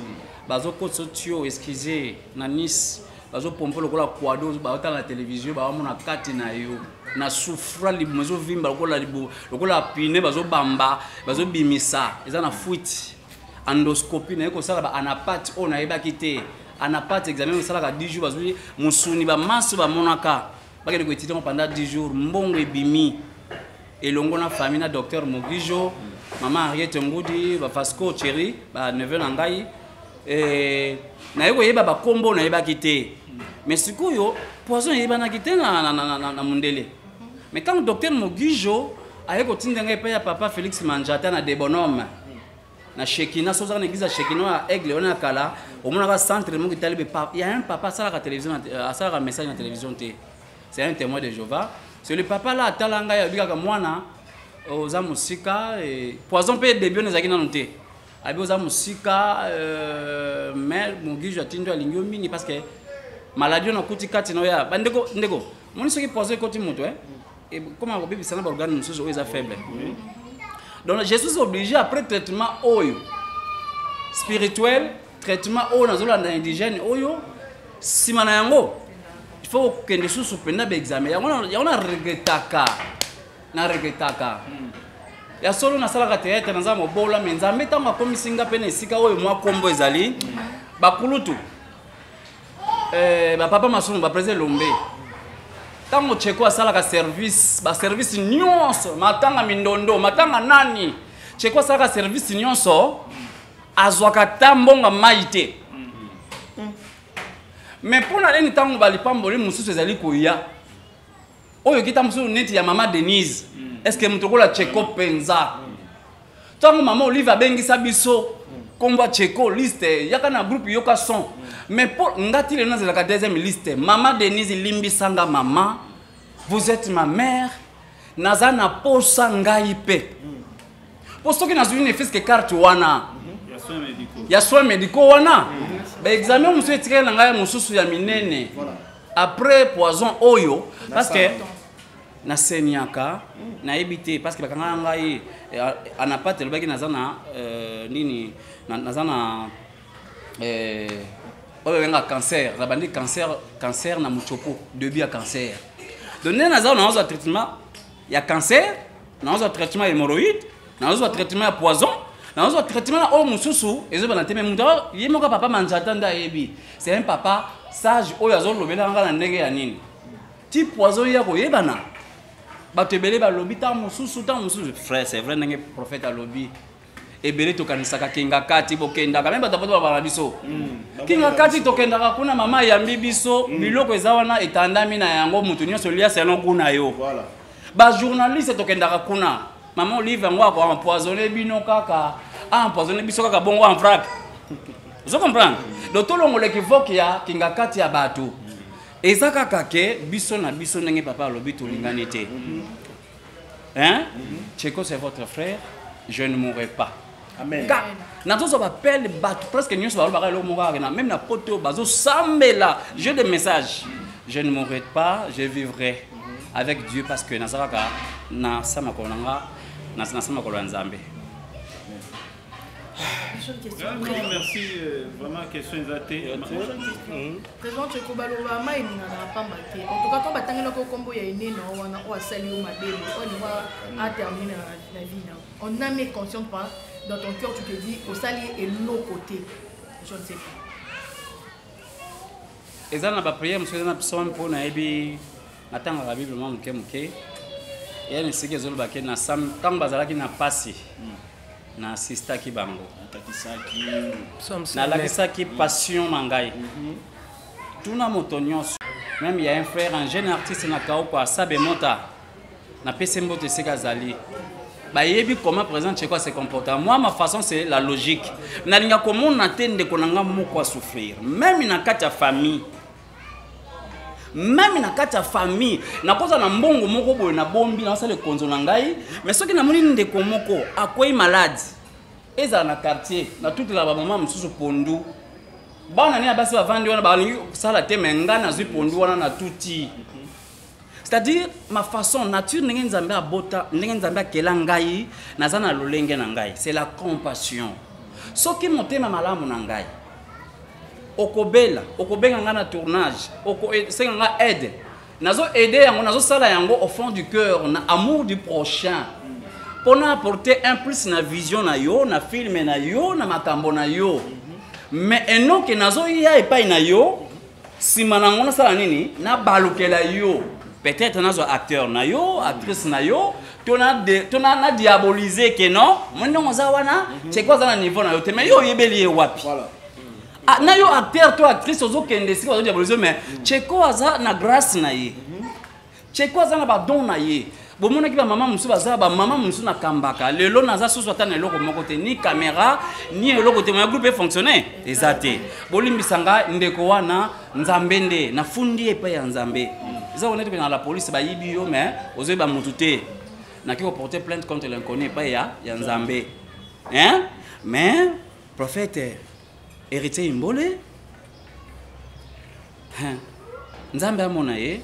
Bazokotisa tio, excusez, na Nice bazopompe lokola quado, baotala na télévision, baomona kati na yo na souffra, libumu ezovimba lokola libu, lokola pine, bazobamba, bazobimisa, eza na fuite. Endoscopie naye kosala ba anapate oyo nayebaki te. Anapate examen osalaka 10 jours, bazwi mosuni, bamaso bamonaka, bakende koétudier ngo pendant 10 jours. Mbongo ebimi elongo na famille na docteur Mogijo, mama Henriette Ngudi, bafasco Thierry, baneveu na ngai. Naye koyeba bakombo nayebaki te, mais sikoyo poison eyebanaki te na mondele. Mais quand docteur Mogijo aye kotinda ngai epai ya papa Félix Manjata na Debonhomme na Shekina, so ozaka na église ya Shekina ya Aigle wana ya kala, omonaka centre moko etali be ya un papa asalaka télévision, asalaka message na télévision te, c'est un témoin de Jéhovah. C'est le papa là atala ngai, alobi kaka: mwana oza mosika, poison mpe début wana ezalaki nano te. Abi oza mosika, mais Mogijo atindi alingi yo mingi parce que maladie oyo nakuti kati na oyo ya bandeko. Ndeko, moni soki poison ekoti moto, koma kobebisa na baorgane mosusu oyo eza faible. Donc je suis obligé, après traitement oyo spirituel, traitement oyo nazolanda indigène oyo, nsima na yango il faut kokende susu mpenza baexamen yango. Yango na regretaka ya solo. Nasalaka théâtre, naza mobola, me Nzambe ntango akomisi nga mpe na esika oyo mwa kombo ezali, bakulutu, bapapa Masumu, baprésident Lombe, ntango Cheko asalaka service, baservice nyonso, matanga mindondo, matanga nani, Cheko asalaka service nyonso, azwaka ta mbongo mai te. Mais mpo na nini ntango balipamboli mosusu ezali koya oyo kita mosusu neti ya mama Denise, est ce que moto lokola Tcheko mpenza, ntango mama Olive abengisa biso nkombo ya Tcheko, liste yaka na groupe Yoka Son, mais mpo nga ti lelo nazelaka deuxième liste. Mama Denise, limbisanga mama, vous êtes ma mère, naza na posa ngai mpe, mpo soki nazwi ne fût-ce que carte wana ya soins médicaux wana, baexamen mosusu etikali na ngai mosusu ya minene après poison oyo, parce que naseniaka, nayebi te, parce que bakangaka ngai anapate, elobaki naza na nini, naza na oyo babengaka cancer, nabandi cancer, cancer na mochopo, début ya cancer. Donc nde naza, nazwa traitement ya cancer, nazwa traitement ya hémorroïde, nazwa traitement ya poison, nazwa traitement na oyo mosusu ezobana te. Me moto ye moko, papa Manjata nde ayebi, c'est un papa sage oyo azolobela nga na ndenge ya nini ti poison ya koyebana. Bato ebele balobi ntango mosusu, ntango mosusu, frère, c'est vrai ndenge prophète alobi, ebele tokanisaka Kinga Kati bokendaka me bato poto babala biso Kinga Kati, tokendaka kuna, mama ayambi biso, biloko eza wana etandami na yango, moto nyonso lia selon kuna yo. Bajournaliste tokendaka kuna, mama Olive yango akoempoisonne bino kaka, aempoisonne biso kaka bongo en vrac, ozo comprendre? Donc tolongola équivoque ya Kinga Kati ya bato, eza kaka ke biso na biso, ndenge papa alobi, tolingani te, hein? Tcheko, c'est votre frère, je ne mourrai pas. Amen. Nazozwa bapele, bato presque nyonso balobaka eloko moko kaka na même na poto bazosambela. J'ai des messages, je ne mourrai pas, je vivrai avec Dieu, parce que naza kaka na sa makolo na nga, na sa makolo ya Nzambe. Non, merci, vraiment question eza te. Président Tcheko, baloba mai eningana pamba te. En tout cas, ntango batangelaki nkombo ya ene na wana oyo asali yo mabe, oyo alinga atermine na vie na en âme et conscience, pas dans ton cœur, tu te dis osali eloko te, je ne sais pas. Eza na baprière mosusu, eza na psaume, mpo nayebi natangaka Bible mwa moke moke, eya na esika ezoloba ke na ntango bazalaki na pasi, na assistaki bango, nalakisaki passion na ngai. Tuna moto nyonso, même ya un frère, un jeune artiste na Kaoko, Asabe Mota, napesi mbote esika azali, bayebi comment président Tcheko se comporte. Moi, ma façon, c'est la logique. Nalinga komona te ndeko na nga moko asouffrir, même na kati ya famille, même na kati ya famille. Nakoza na mbongo moko boye, nabombi, nasala ekonzo na ngai, mais soki namoni ndeko moko akwei malade, ezala na quartier, natutela bamama mosusu pondu, bana ne ya basi bavandi wana, balingi kosala te, me ngai nazwi pondu wana, natuti. C'est-à-dire ma façon, nature, ndenge Nzambe abota, ndenge Nzambe akela ngai, naza na lolenge na ngai, c'est la compassion. Soki motema malamu na ngai, okobela, okobenga ngai na tournage, okosenga ngai aide, nazo aider yango, nazosala yango au fond du cœur, na amour du prochain, mpona apporter un plus na vision na yo, na film na yo, na makambo na yo. Mais enoke nazoya epai na yo, nsima na yango nasala nini? Nabalukela yo, peut-être nazwa acteur na yo, actrice na yo, to na diaboliser ke non, mo ndenge oza wana, Tcheko aza na niveau na yo te, mais yo oyebeli ye wapi? Ah, na yo acteur to actrice ozokende esika bazodiaboliser, mais Tcheko aza na grâce na ye, Tcheko aza na badon na ye. Bomonaki bamama mosusu, baza bamama mosusu nakambaka lelo, naza susu ata na eloko moko te, ni caméra ni eloko te, moya groupe efonctionne eza te. Bolimbisa nga ndeko wana, Nzambe nde nafundi ye epai ya Nzambe. Eza honnête na la police, bayibi yo, mais ozoyeba motu te, naki koporter plainte contre l'inconnu epai ya Nzambe, hein? Mais prophète Héritier Imbole, hein? Nzambe amona ye,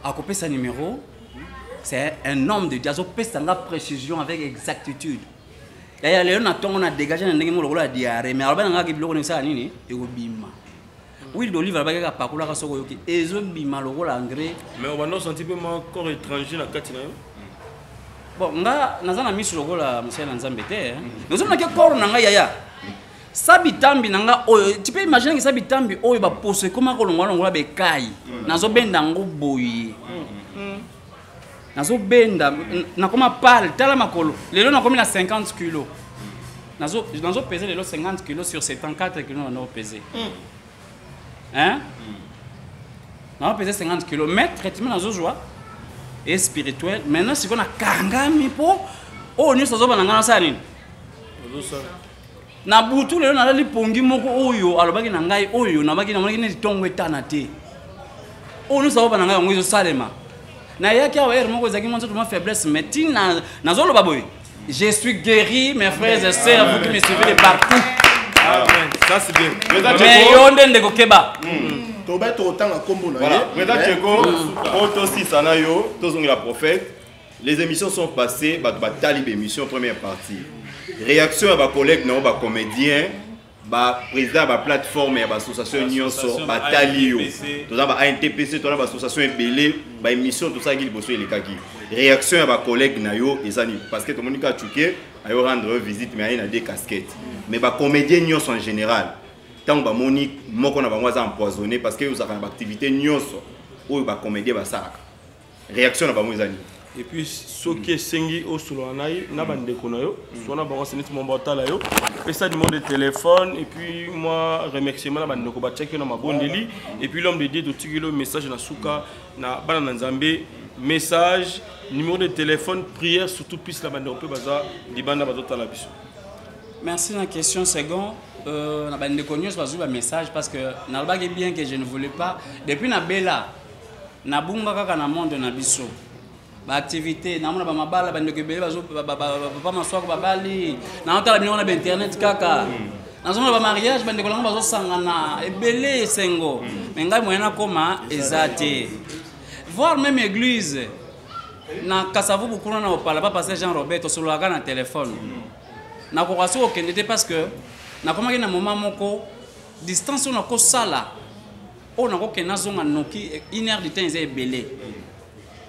akopesa numéro. C'est un homme de Dieu, azopesa nga précision avec exactitude. Yaya, lelo na ntongo na dégage na ndenge moko lokola ya diarrhée, mais aloba na ngaki biloko ndenge esala nini, ekobima. Huile d'olive alobaki kaka pakolaka, soki oyoki ezobima lokola engrais. Mais obanda osenti mpe mwa corps étranger na kati na yo? Bon, nga naza na miso lokola mosali na Nzambe te, nazomonaki corps na ngai, yaya, sabitambi na nga oyo, tu peux imaginer que sabitambi oyo baposo ekoma kolongwa longola bekai, nazobenda yango boye, nazobenda, nakoma pale. Tala makolo, lelo nakomi na 50 kilo, nazopese lelo 50 kilo sur 74 kilo, nanda opese. Hein? Naopesa 50 kilo, mais traitement nazozwa e spirituel. Maintenant sikoyo nakangami mpo oyo nyonso azoba na ngai nasala nini? Na butu lelo nalali pongi moko oyo alobaki na ngai, oyo nabaki namonaki neti ntongo etana te. Oyo nyonso azoba na ngai yango ezosalema. Nayaki awa ere moko ezalaki mwa nzoto mwa faiblesse, mais ntina nazoloba boye, je suis guéri, mes frères et sœurs, vous qui me suivez de partout. Amen. Ça c'est bien. Mais yo nde ndeko keba. Tobai tokotanga nkombo na Voilà. ye. Président Tcheko, po tosisa na yo, tozongela prophète. Les émissions sont passées, bato batali émission première partie. Réaction ya ba collègues na yo ba comédien, ba président ba plateforme ya ba association nyonso batali yo. Toza ba ANTPC, toza ba association ebele, ba émission tosalaki liboso elekaki. Réaction ya ba collègues na yo eza nini? Parce que tomoni kaka Tchuke ayo rendre visite mais aye na deux casquettes. Mais ba comédien nyonso en général, ntango bamoni moko na bango aza empoisonné, parce que ozalaka na baactivité nyonso oyo bacomédien basalaka, réaction na bango eza nini? Et puis soki esengi osolola na ye na bandeko na yo, so na bango neti mwa baotala yo, pesa numéro de téléphone et puis mwa remerciement na bandeko batiaki yo na mabondeli. Et puis l'homme de Dieu, totikeli yo message na suka na bana na Nzambe, message, numéro de téléphone, prière surtout plus na bandeko mpe baza libanda bazotala biso. Merci na question second. Na bandeko nyonso bazwi ba message, parce que nalobaki bien que je ne voulais pas depuis na bela nabunga kaka na monde na biso baactivité, namona bamabala, bandeko ebele papa maswako babali, naotala bino wana bainternet kaka, nazomona bamariage, bandeko nango bazosangana ebele, esengo, me ngai moyen nakoma eza te. Voire même église na Kasavubu kuna na Opala, pa pasteur Jean Robert, tosololaka na téléphone, nakoka soki okende te parce que nakomaki na moment moko distance oyo nakosala, oyo nakokende nazonga noki une heure du temps eza ebele.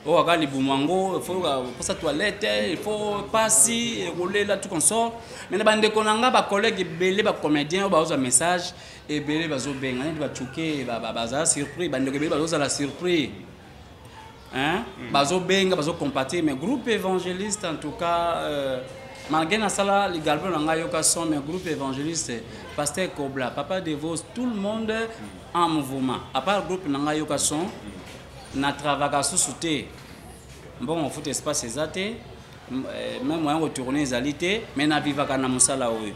Oyo kaka libumu yango, il faut posa toilette, il faut pasi ekolela, tout consort. Mais na bandeko na nga bacollègue ebele bacomédien oyo bazozwa message ebele, bazobenga neti bacuke, bazala surpris, bandeko ebele bazozala surpris, hein? Bazobenga, bazocompatir. Mais groupe évangéliste en tout cas, malgré nasala ligalbo na ngai yoka son, mais groupe évangéliste, pasteur Kobla, papa Devos, tout le monde en mouvement. À part groupe na ngai yoka son, na travaka susu te, mbongo ofuta espace eza te, même moyen kotourne ezali te, mais navivaka na mosala oyo.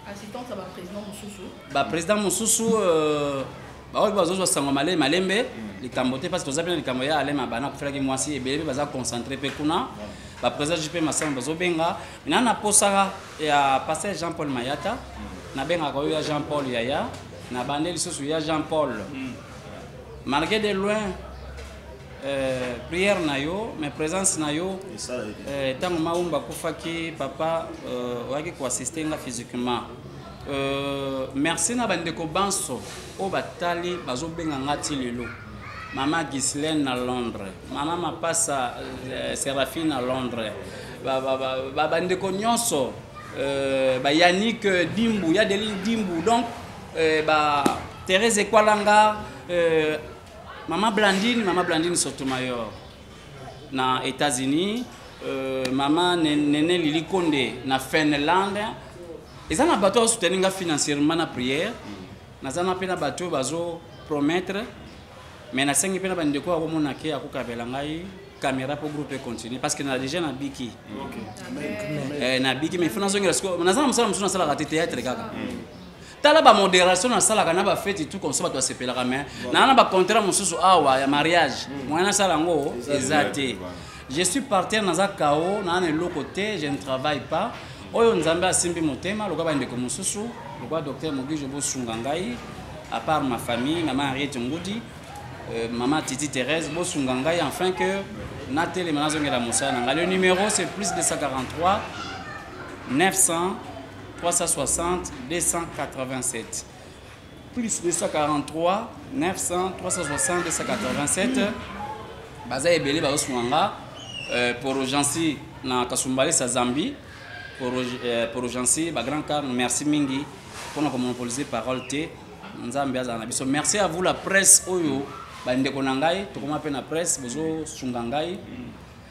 Assistance ya baprésident mosusu? Baprésident mosusu, baoyo bazozwa sango malembe malembe, likambo te, parce toza mpe na likambo ya Alema bana akufelaki mwasi, ebele mpe baza concentré mpe kuna. Baprésident JP Masano bazobenga na naposaka ya pasteur Jean Paul Mayata, nabengaka oyo ya Jean Paul yaya, na bande lisusu ya Jean Paul, malgré de loin, prière na yo, mais présence na yo, ntango Maumba akufaki, papa, oyaki koassiste nga physiquement. Merci na bandeko banso oyo batali, bazobenga nga ti lelo, mama Ghislaine na Londres, mama Mapasa, Séraphine na Londres, bandeko nyonso, bayannick Dimbu, ya Deline Dimbu, donc ba Thérèse Ekwalanga, mama Blandine, mama Blandine Sotomayor na États-Unis, mama Nene Lili Konde na Finlande. Eza na bato bazosoutenir nga financièrement na prière, naza na mpe na bato oyo bazopromettre, mais nasengi mpe na bandeko akomona ke akokabela ngai caméra mpo groupe econtinue, parce que na déjà nabiki. Nabiki, mais fo nazongela sikoyo, naza na mosala mosusu nasalaka te, théâtre kaka. Tala bamodération nasalaka na bafeti, tout comme ça, bato basepelaka, mais naa na bacontrat mosusu awa ya mariage, moyen nasala yango eza te. Je suis par terre, naza kao, naa na eloko te, je ne travaille pas. Oyo Nzambe asimbi motema lokola bandeko mosusu, lokola docteur Mogijo, bosunga ngai. À part ma famille, mama Henriette Ngudi, mama Titi Thérèse, bosunga ngai enfin que natelema, nazongela mosala na ngai. Le numéro, c'est plus 243 900 360 287, plus 243 900 360 287. Baza ebele bazosunga nga, pour Jansi na Kasumbalesa, Zambie, pour Jansi bagrand car. Merci mingi mpona komonopoliser parole te. Nzambe azala na biso. Merci à vous la presse oyo bandeko na ngai, tokoma mpe na presse, bozosunga ngai.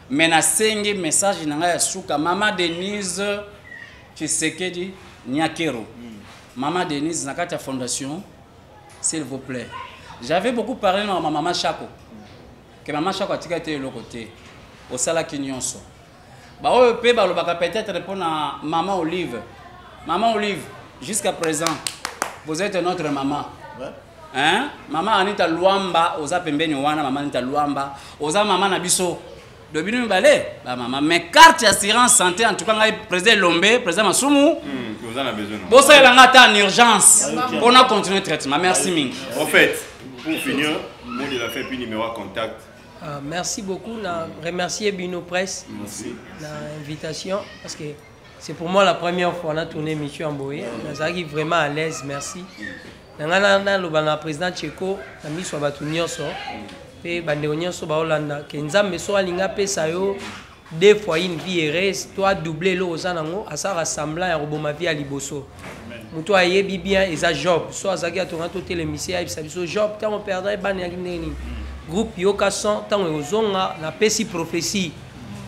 Mais nasengi message na ngai ya suka, mama Denise Tshisekedi Nyakero, mama Denise na kati ya fondation. S'il vous plaît. J'avais beaucoup parlé na ma mama Chako. Que mama Chako atika te eloko te. Osalaki nyonso. Baoyo mpe balobaka peut-être mpo na mama Olive. Maman Olive, jusqu'à présent, vous êtes notre maman. Ouais. Hein? Maman Anita Luamba, oza pembeni wana, maman Anita Luamba, oza maman na biso. De bino mibale, ba maman. Mais carte assurance santé, en tout cas, ngai président Lombe, président Masumu. Oza na besoin. Bosalela nga ata en urgence. Pour na continuer traitement. Merci mingi. En fait, pour finir, mot de la fin puis numéro à contact. Merci beaucoup. Na remercier Bino Presse. Merci. Na invitation parce que c'est pour moi la première fois na tourné mission en Boye. Nazalaki vraiment à l'aise, merci. Na nga na naloba na président Tcheko na miso ya bato nyonso mpe bandeko nyonso baolanda ke Nzambe so alingi apesa yo deux fois une vie heureuse to adouble eloko oza nango asalaka semblant ya koboma vie ya liboso. Moto ayebi bien eza Job so azalaki atonga totelemisi ayebisa biso Job ntango perdre bana yaki ndenge nini. Groupe Yoka Son ntango ekozonga napesi prophétie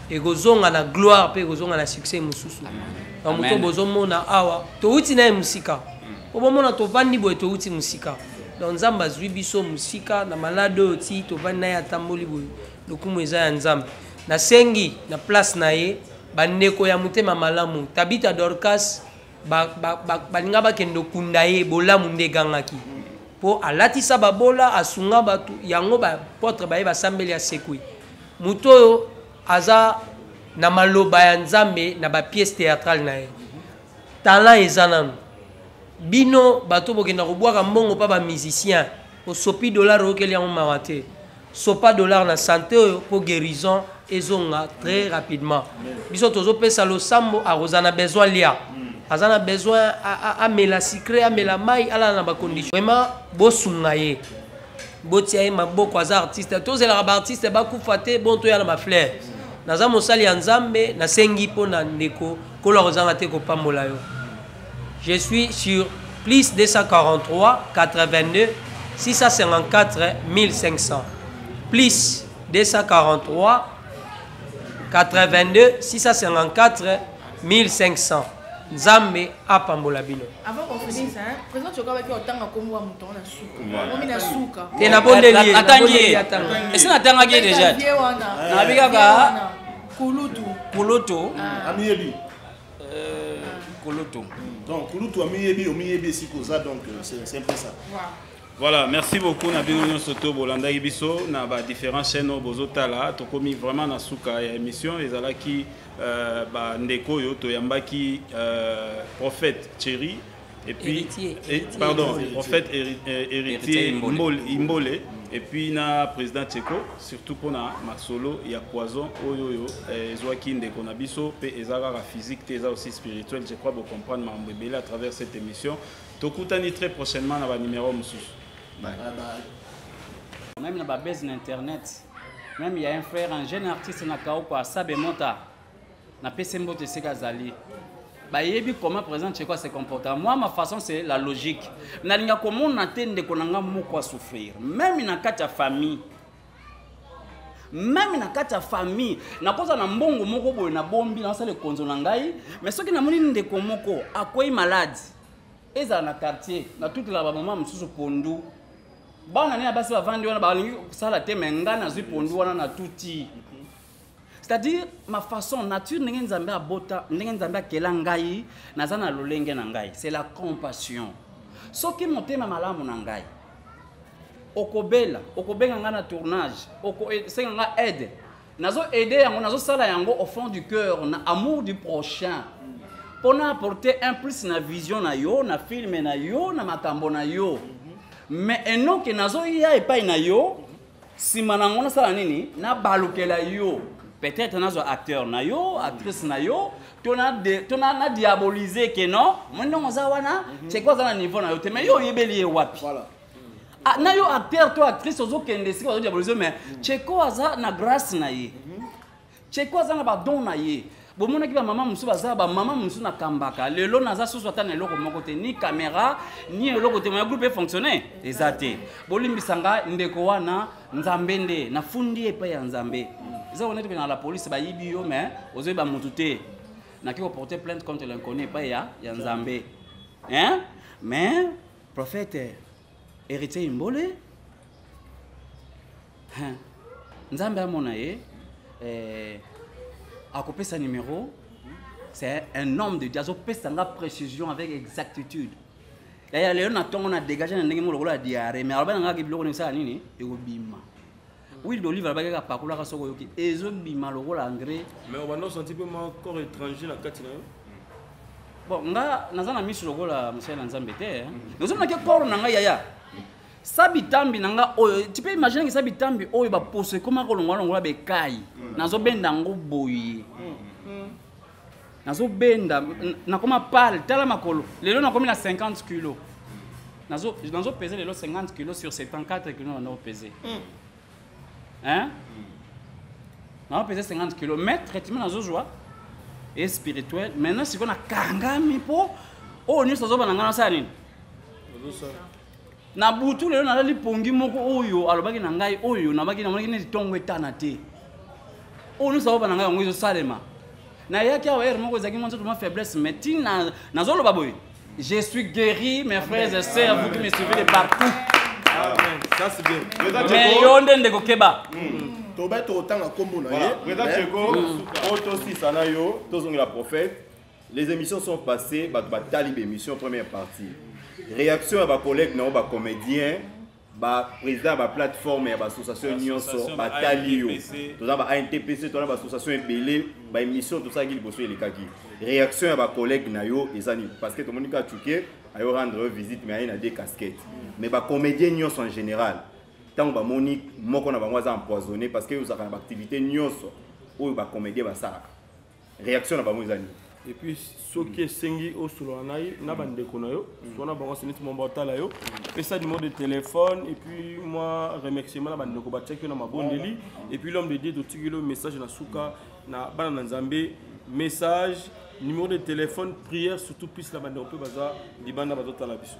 ekozonga na gloire mpe ekozonga na succès mosusu. Donc moto bozomona awa towuti na ye mosika po bomona tovandi boye towuti mosika. Donc Nzambe azwi biso mosika na malade oyo ti tovandi na ye atamboli boye, lokumu eza ya Nzambe. Nasengi na place na ye bandeko ya motema malamu Tabitha Dorcas balinga bakende okunda ye bolamu nde egangaki po alatisa babola asunga bato yango bapotre baye basambeli asekwi. Moto oyo aza na maloba ya Nzambe na ba pièce théâtrale na ye. Talent eza nanu. Bino bato bokenda kobwaka mbongo pa ba musicien, osopi dollar okeli yango mawa te. Sopa dollar na santé oyo po guérison ezonga très rapidement. Biso tozopesa losambo akoza na besoin lia. Aza na besoin amela sucré, amela mai, alala na ba condition. Vraiment bosunga ye. Botia ye maboko aza artiste. Tozelaka ba artiste bakufa te, bon toya na ba fleur. Naza mosali ya Nzambe, nasengi mpo na ndeko kola kozanga te kopambola yo. Je suis sur plus 243 82 654 1500. Plus 243 82 654 1500. Nzambe apambola bino. Avant qu'on finisse, hein, président Tchoko avec otanga kombo wa muto na suka. Omi na suka. Te na bondeli ye, na Atangi bondeli ye. ye atanga. Esi natangaki ye déjà. Ye wana. Nabi kaka. Ye wana. Kulutu. Kulutu. Amiyebi. Kulutu. Donc Kulutu amiyebi, omiyebi esika oza, donc c'est un peu ça. Voilà, merci beaucoup na bino nyonso to bolandaki biso na ba différentes chaînes oyo bozotala. Tokomi vraiment na suka ya émission. Ezalaki ba ndeko oyo toyambaki prophète Thierry et puis Héritier, et, héritier. pardon, Héritier. prophète héritier Héritier Imbole. Imbole et puis na président Tcheko, surtout pona masolo ya poison oyo oyo ezwaki ndeko na biso pe ezalaka physique te, eza aussi spirituel. Je crois vous comprendre mambo ebele à travers cette émission. Tokutani très prochainement na ba numéro mosusu. Bye. Bye bye. Même na ba base na internet, même il y a un frère, un jeune artiste na Kaoko à Sabe Mota, na PC Mbote Seka Zali. Bayebi comment président Tcheko se comporte. Moi, ma façon, c'est la logique. Nalinga comment na te ndeko nanga moko a souffrir. Même na kati ya famille. Même na kati ya famille, na koza na mbongo moko boye na bombi na sale konzo na ngai, mais soki na moni ndeko moko akwei malade, ezala na quartier, na toute la ba mama mosusu pondu. Bana ne basi bavandi wana balingi kosala te, mais nga nazwi pondu wana na tuti. C'est-à-dire ma façon nature ndenge Nzambe abota, ndenge Nzambe akela ngai, naza na lolenge na ngai, c'est la compassion. Soki motema malamu na ngai, okobela, okobenga nga na tournage, oko senga nga aide. Nazo aider yango, nazo sala yango au fond du cœur, na amour du prochain. Pona apporter un plus na vision na yo, na film na yo, na makambo na yo. Mais enoke nazo ya epai na yo, sima na ngona sala nini? Na balukela yo. Peut-être nazo acteur na yo, actrice na yo, to na de, to na, na diaboliser que non, moi non za wana, c'est quoi ça na niveau na yo te, mais yo yebeli ye wapi? Voilà. Ah, na yo acteur to actrice ozo kende sika ozo diaboliser, mais Tcheko aza na grâce na ye. Tcheko aza na ba don na ye. Bomonaki ba mama mosusu baza ba mama mosusu na kambaka. Lelo naza susu ata na eloko moko te, ni caméra, ni eloko te, moya groupe e fonctionner. Eza te. Bolimbisa nga ndeko wana Nzambe nde, nafundi epai ya Nzambe. Eza honnête que na la police bayibi yo, mais ozoyeba motu te. Naki ko porter plainte contre l'inconnu epai ya Nzambe. Hein? Mais prophète, Héritier Imbole hein. Nzambe amona ye eh, akopesa numéro. C'est un homme de Dieu, azopesa nga précision avec exactitude. Yaya, lelo na ntongo na dégage na ndenge moko lokola ya diarrhée, mais aloba na ngaki biloko nini esala nini ekobima. Huile d'olive alobaki kaka pakolaka, soki oyoki ezobima lokola engrais. Mais obanda osanti mpe mwa corps étranger na kati na yo? Bon, nga naza na miso lokola mosali na Nzambe te. Nazomonaki corps na ngai, yaya, sabitambi na nga oyo, tu peux imaginer que sabitambi oyo baposo ekoma kolongwa longola bekai, nazobenda yango boye, nazobenda, nakoma pale. Tala makolo, lelo nakomi na 50 kilo, nazopese lelo 50 kilo sur 74 kilo na nazopese, hein, nazopese 50 kilo. Mais traitement nazozwa e spirituel. Maintenant sikoyo nakangami mpo oyo nyonso azoba na ngai, nasala nini na butu? Lelo nalali pongi moko oyo alobaki na ngai, oyo nabaki, namonaki neti ntongo etana te. Oyo nyonso aoba na ngai, yango ezosalema. Nayaki awa heure moko ezalaki mwa nzoto mwa faiblesse, mais ntina nazoloba boye, je suis guéri, mes frères et sœurs, vous qui me suivez de partout. Ça, c'est bien. Mais yo nde ndeko keba. Tobai tokotanga nkombo na ye. Président Tcheko, oyo tosisa na yo, tozongela prophète. Les émissions sont passées, bato batali baémission première partie. Réaction ya bacollègue na yo bacomédien, baprésident ya baplateforme ya baassociation nyonso batali yo, toza ba ANTPC, toza na baassociation ebele, baémission tosalaki liboso elekaki. Réaction ya bacollègue na yo eza nini? Parce que tomoni kaka Tuke ayo rendre yo visite, mais aye na deux casquettes. Mais bacomédien nyonso en général, ntango bamoni moko na bango aza empoisonné, parce que ozalaka na baactivité nyonso oyo bacomédien basalaka, réaction na bango eza nini? Et puis soki esengi osolola na ye na bandeko na yo, so na bango neti mwa baotala yo, pesa numéro de téléphone et puis mwa remerciement na bandeko batiaki yo na mabondeli. Et puis l'homme de Dieu, totikeli yo message na suka na bana na Nzambe, message, numéro de téléphone, prière surtout plus na bandeko mpe baza libanda bazotala biso.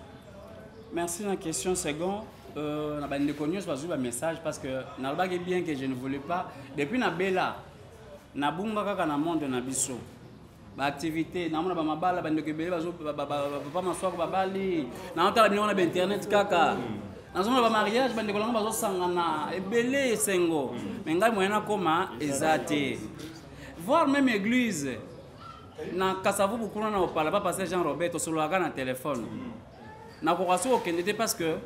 Merci na question. Second, na bandeko nyonso bazwi bamessage, parce que nalobaki bien que je ne voulais pas, depuis nabela nabunga kaka na monde na biso baactivité, namona bamabala, bandeko ebele, papa Maswako babali, naotala bino wana bainternet kaka, nazomona bamariage, bandeko nango bazosangana ebele, esengo. Mais ngai moyen nakoma eza te, voire même église na Kasavubu kuna na Opala, pa pasteur Jean Robert tosololaka na telefone, nakoka soki okende te, parce que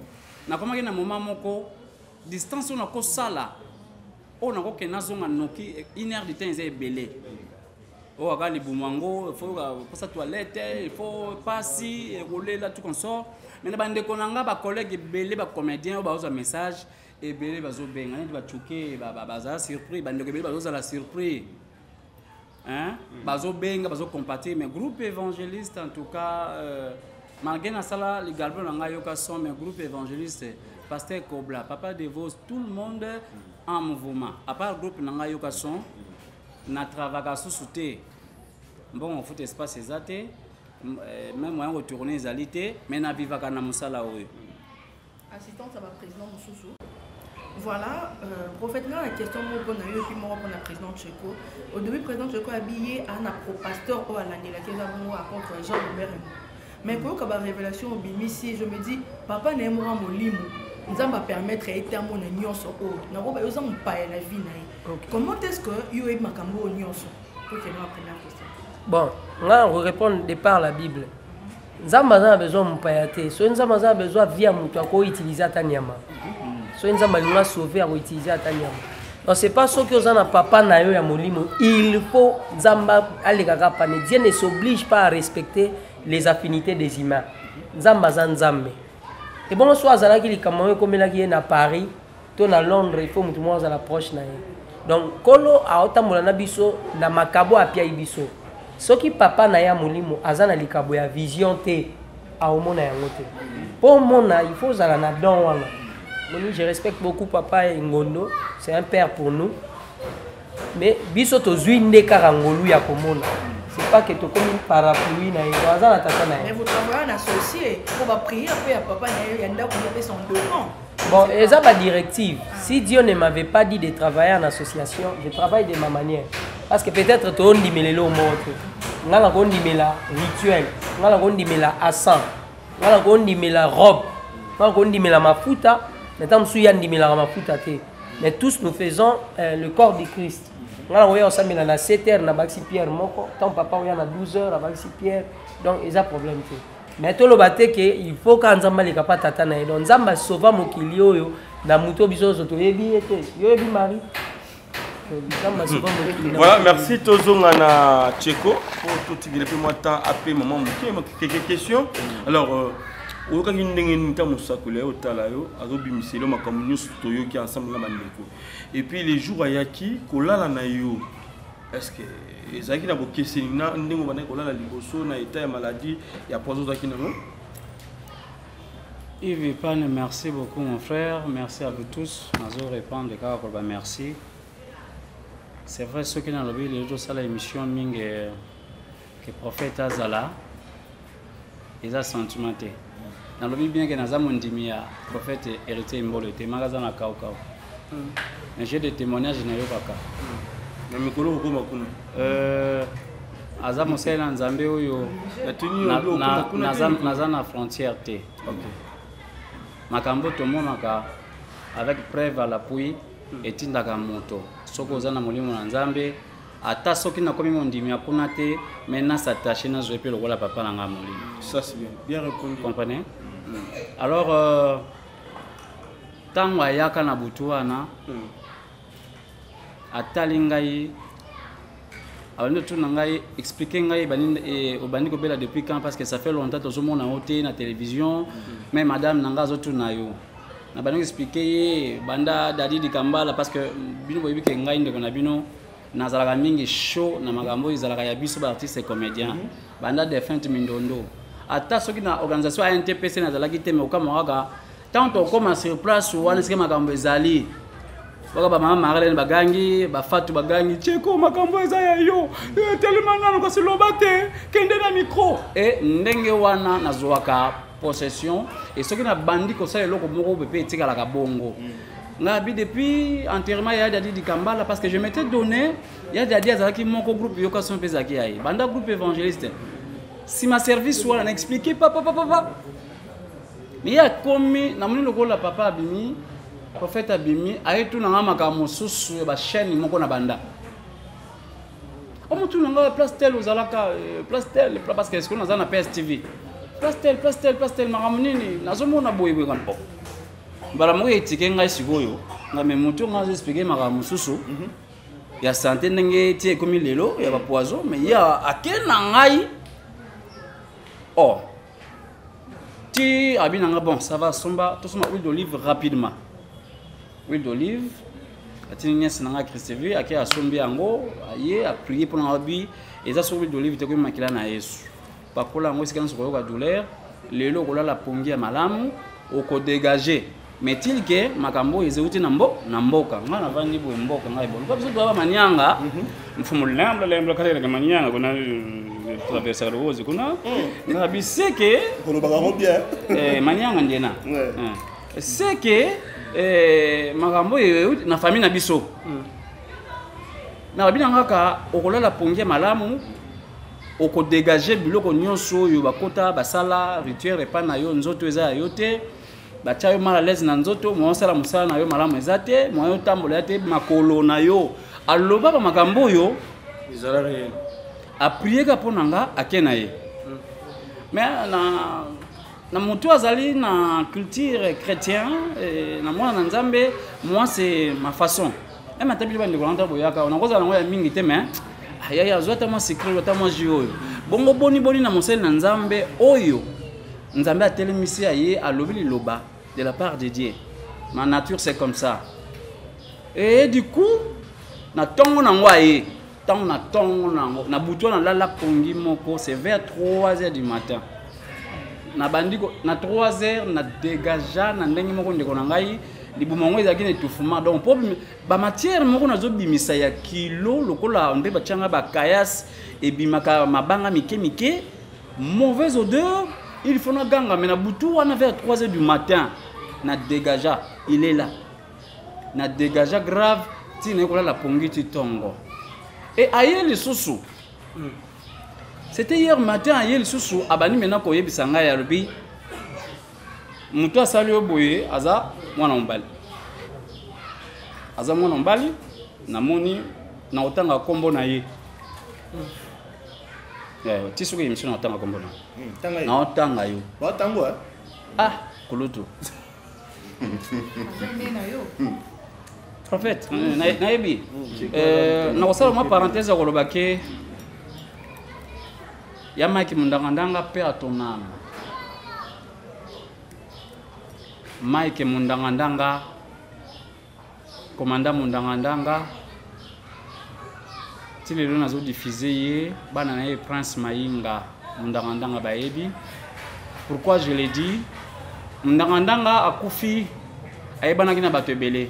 nakomaki na moment moko distance oyo nakosala, oyo nakokende nazonga noki, une heure du temps eza ebele. Oyo aka libumu yango, il faut posa toilette, il faut pasi ekolela, tout consort. Mais na bandeko na nga bacollègue ebele bacomédien oyo bazozwa message ebele, bazobenga neti bacuke, bazala surpris, bandeko ebele bazozala surpris, hein? Bazobenga, bazocompatir. Mais groupe évangéliste en tout cas, malgré nasala ligalbo na ngai yoka son, mais groupe évangéliste, pasteur Kobla, papa Devos, tout le monde en mouvement. À part groupe na ngai yoka son, na travaka susu te, mbongo kofuta espace eza te, même moyen kotourne ezali te, mais navivaka na mosala oyo. Assistance ya baprésident mosusu. Voilà, prophète, nga na question moko na yo et puis moko mpona président Tcheko. Au début, président Tcheko abiye ana pro-pasteur oyo alandelaki, eza bongo apôtre Jean Robert. Mais koyoka barévélation obimisi, je me dis, papa na ye moko ya molimo, Nzambe apermettre ye te amona nyonso oyo nakoba. Yo oza mopaya na vie na ye, comment est ce que yo oyebi makambo oyo nyonso? Tokende na première question. Bon, nga nakorépondre de par la Bible. Nzambe aza na besoin mopaya te. Soki Nzambe aza na besoin vie ya moto, akoutilize ata nyama. Soki Nzambe alingi asauve, akoutilize ata nyama. Donc c'est pas soki oza na papa na yo ya molimo, il faut Nzambe alekaka pane. Dieu ne s'oblige pas à respecter les affinités des humains. Nzambe aza Nzambe. Ebongo so azalaki likambo yango ekomelaki ye na Paris to na Londres, il faut motu moko azala proche na ye. Donc Nkolo aotambola na biso na makabo apiai biso. Soki papa na ye ya molimo aza na likabo ya vision te, aomona yango te. Mpo omona, il faut ozala na don wana. Moni, je respecte beaucoup papa Ngondo, c'est un père pour nous, mais biso tozwi nde kaka ngolu ya komona, c'est pas que tokomi parapluie na ye. Donc aza na tata na ye. Mais vous travaillez en associé po baprière mpe ya papa na ye ya ndako yapesa en devant. Bon, eza ba directive. Si Dieu ne m'avait pas dit de travailler en association, je travaille de ma manière. Parce que peut-être toondimela eloko moko te. Nga nakondimela rituel, nga nakondimela asan, nga nakondimela robe, nga Nga kondimela mafuta, mais ntango mosusu ye andimelaka mafuta te. Mais tous nous faisons euh, le corps du Christ. Nga nakoya kosambela na 7 heures nabakisi pierre moko, ntango papa oya na 12 heures abakisi pierre, donc eza problème te. Mais toloba te ke il faut kaka Nzambe aleka pa tata na ye. Donc Nzambe asauva mokili oyo na moto biso nyonso toyebi ye te. Yo oyebi Marie? Voilà, merci tozonga na Tcheko pour totikela mpe mwa temps ape mama moke quelques questions. Alors euh, oyokaki ndenge nini ntango mosakoli aye otala yo azobimisela yo makambo nyonso toyoki ensemble na bandeko et puis les jours ayaki kolala na yo est ce que ezalaki na bokeseni na ndenge obandaki kolala liboso na etat ya maladie ya poison ozalaki nango? Yves Ipane, merci beaucoup mon frère, merci à vous tous. Nazo répondre kaka koloba merci. C'est vrai soki nalobi lelo tosala émission mingi eh, que prophète azala eza sentiment te. Nalobi bien que naza mondimi ya prophète héritier Imbolo te, maka aza na kaukau. Mais j'ai des témoignages nayokaka. Na mikolo okoma kuna. Euh, aza mosali na nzambe oyo naza na frontière te makambo tomonaka avec preuve à l'appui hmm. etindaka moto soki oza na molimo na nzambe ata soki nakomi mondimi ya kuna te mais nasatache nazwa mpe lokola papa na ngai molimo ça c'est bien bien répondu comprenez mm. alors euh, ntango ayaka na butu wana mm. atali ngai abandi otuna ngai explike ngai eh, obandi kobela depuis quand parce que ça fait longtemps tozomona yo te na télévision mm -hmm. mais madame na ngai azotuna yo nabandi koexplike ye banda dadi dikambala parce que bino boyebi ke ngai ndeko na bino nazalaka mingi chaud na makambo oyo ezalaka ya biso baartiste comédien mm -hmm. banda defunte mindondo ata soki na organisation ya ntpc nazalaki te me okamwa kaka ntango tokoma sur place wana esika makambo ezali baka bamama marilene bagangi bafatu bagangi cheko makambo eza ya yo eh, telema nano kasi loba te kende na micro e ndenge wana nazwaka possession e soki nabandi kosala eloko moko boye mpe etikalaka bongo mm. nga bi depuis enterrement ya dadi dikambala parce que je m'étais donné ya dadi azalaki moko groupe yoka son mpe ezalaki ya ye banda groupe évangéliste nsima service wana na explike papa papa papa Mais ye akomi namoni lokola papa abimi prophète abimi aye tuna nga makambo mosusu ya bachaîne moko na banda omotuna nga place tel ozalaka euh, place tel parce que sikoyo naza na pstv place tel place tel place tel makambo nini nazomona boye boye kana oh. mbala moko etike ngai sikoyo nga me motu nga azo explike makambo mosusu mhm. ya sante ndenge ti ekomi lelo ya bapoison mais ye ake na ngai oh ti abi na nga bon ça va somba tosomba huile d'olive rapidement huile d'olive atindi nièce na nga christevie ake asombi yango aye aprie mpo na nga bi eza soki huile d'olive te komi makila na yesu pakola yango esika nyonso koyoka douleur lelo okolala pongi ya malamu okodegage mais til ke makambo oyo ezeuti na mbo na mboka ngai navandi boye mboka ngai boluka biso toya bamanianga mhm. mfumu lembla lembla kalelaka manianga kuna euh, traversaka luozi kuna mm. na biseke kolobaka yango bien eh, manianga ndena eh. seke eh, makambo oyo na famille na biso mm. na babi na kaka okolala pongi ya malamu okodegage biloko nyonso oyo bakota basala rituel epai na yo nzoto eza ya yo te batya yo mal à l'aise na nzoto moyen osala mosala na yo malamu eza te moyen otambola ya te makolo na yo aloba ba makambo oyo ezala réel aprieka mpo na nga ake na ye hmm. mais na na moto azali na culture chrétien eh, na mwana na nzambe moi c'est ma façon meme ata bino bandeko na nta boyaka nakozala nango ya mingi te mais ayaya azwa ata mwa secret oyo ata mwa jus oyo bongo boni boni na mosali na nzambe oyo nzambe atelemisi ya ye alobi liloba de la part de dieu ma nature c'est comme ça et du coup na ntongo nango aye ntango na ntongo nango na butu wana nalala pongi moko c'est vers 3 heures du matin nabandi na 3 heures na dégagea na ndenge moko ndeko na ngai libuma yango ezalaki na étouffement donc mpo bamatière moko nazobimisa ya kilo lokola nde batianga bakayas ebimaka mabanga mike mike mauvaise odeur il faut naganga mais na butu wana vers 3 heures du matin na dégagea il est là na dégagea grave ntina ye kolala pongi ti ntongo e aye lisusu c'était hier matin aye lisusu abandi maintenant koyebisa ngai alobi Moto asali yo boye aza mwana mobali, aza mwana mobali. Namoni na kotanga nkombo na ye. Ti soki émission na kotanga nkombo na ye, naotanga yo. Ah, kulutu prophète, nayebi nakosala mwa parenthèse ya koloba ke ya Mike Mundangandanga, mpe à ton âme. Mike Mundangandanga, commandant Mundangandanga, ti lelo nazodiffuser ye, bana na ye Prince Mayinga Mundangandanga bayebi pourquoi je le dis. Mundangandanga akufi, ayebanaki na bato ebele.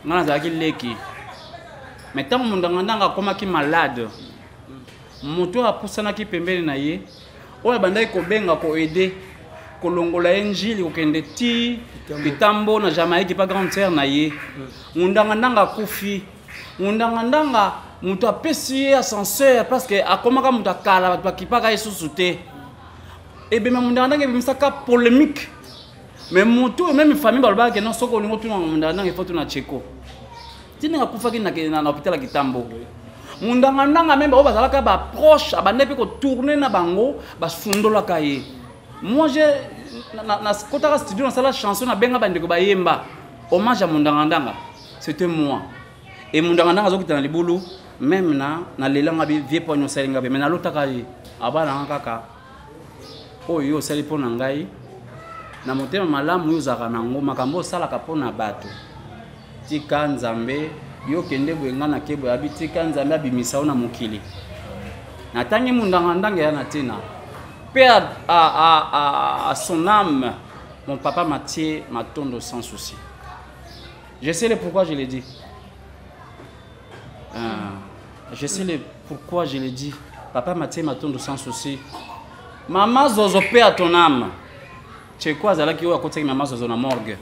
Nga nazalaki leki, mais ntango Mundangandanga akomaki malade, moto oyo apusanaki pembeni na ye, oyo abandaki kobenga, koaider, kolongola ye njili, kokende ti Kitambo na Jamaïque pa grande sœur na ye. Mundangandanga akufi, Mundangandanga moto apesi ye ascenseur parce que akomaka moto akala, bato bakipaka ye susu te. Ebema Mundangandanga ebimisaka polémique, mais moto oyo, même famille balobaka ke non, soki olingi otuna Mundangandanga, ifo tuna Cheko. Ti ndenge akufaki na hôpital ya Kitambo, Mundangandanga, même oyo bazalaka baproche, abandaki mpe kotourner na bango, basundolaka ye. Moi, je nakotaka studio, nasala chanson, nabenga bandeko bayemba hommage ya Mundangandanga. C'était moi et Mundangandanga azokita na libulu. Même na nalelanga bi vie mpo nyonso alinga be, mais nalotaka ye, abalanga kaka oyo yo osali mpo na ngai na motema malamu oyo ozalaka nango, makambo osalaka mpo na bato. Tika Nzambe, yo kende boye, ngai nake boye. Abi tika Nzambe abimisa yo na mokili. Natangi Mundangandanga ya na ntina mpe à son âme, mon papa Mathieu Matondo, sans souci. Je sais le pourquoi je l'ai dit. Je sais le pourquoi je l'ai dit. Papa Mathieu Matondo, sans souci. Mama Zozo, paix à ton âme. Cheko azalaki oyo akotisaki mama Zozo na morgue,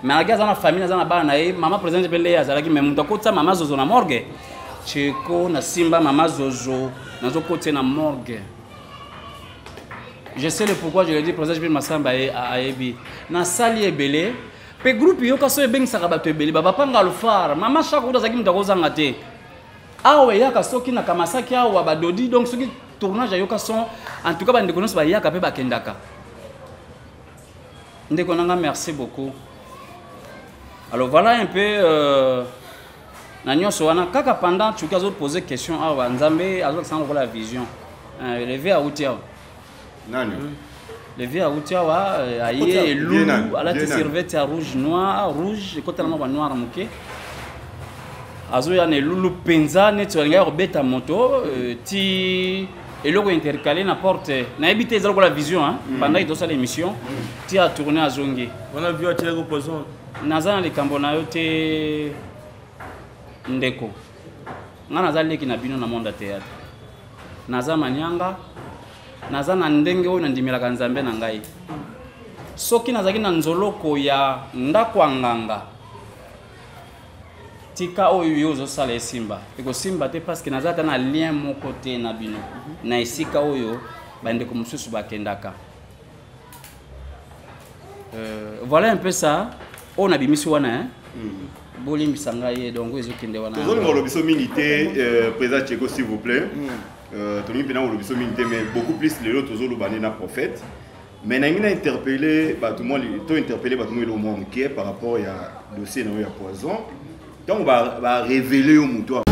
mais alaki aza na famille, aza na bana na ye. Mama présidente mpe nde azalaki, mais moto akotisa mama Zozo na morgue, Cheko. Nasimba mama Zozo, nazokotisa na morgue. Je sais le pourquoi je le dis. Président mpe Masamba ayebi nasali ebele mpe groupe yoka so ebengisaka bato ebele, babapanga alfar, mama Chako kuta azalaki moto akozanga te. Awa eyaka soki na Kamasaki awa badodi, donc soki tournage ayoka son, en tout cas bandeko nyonso bayaka mpe bakendaka. Ndeko nanga, merci beaucoup. Alors voilà un peu na nyonso wana kaka pendant tuki azopose question awa, Nzambe azokisanga lokola vision. Le vieux awuti awa. Nani? Le vieux awuti awa, aye elulu, alati survêt ya rouge noir, rouge ekotalama banoir moke, azoya na elulu mpenza neti balingaki kobeta moto. Ti eloko intercalé na porte, nayebi te, eza lokola vision pendant tosala émission, ti atourne, azongi. Wana vieux atielaki poison. Naza na likambo na yo te, ndeko. Nga naza leki na bino na monde ya théâtre. Naza manyanga, naza na ndenge oyo nandimelaka Nzambe na ngai. Soki nazalaki na nzoloko ya ndako ya nganga, tika oyo yo ozosala esimba, ekosimba te, parce que naza ata na lien moko te na bino na esika oyo bandeko mosusu bakendaka. Voilà un peu ça oyo nabimisi wana, hein? Bolimbisa ngai ye, donc ezokende wana. Tozolinga koloba biso mingi te, président Cheko, s'il vous plaît. Tolingi mpena koloba biso mingi te, mais beaucoup plus lelo tozoloba nde na prophète. Mais nangi na interpellé bato mwa, to interpellé bato mwa eloko mwa moke par rapport ya dossier na yo ya poison, ntango barévéler yo moto.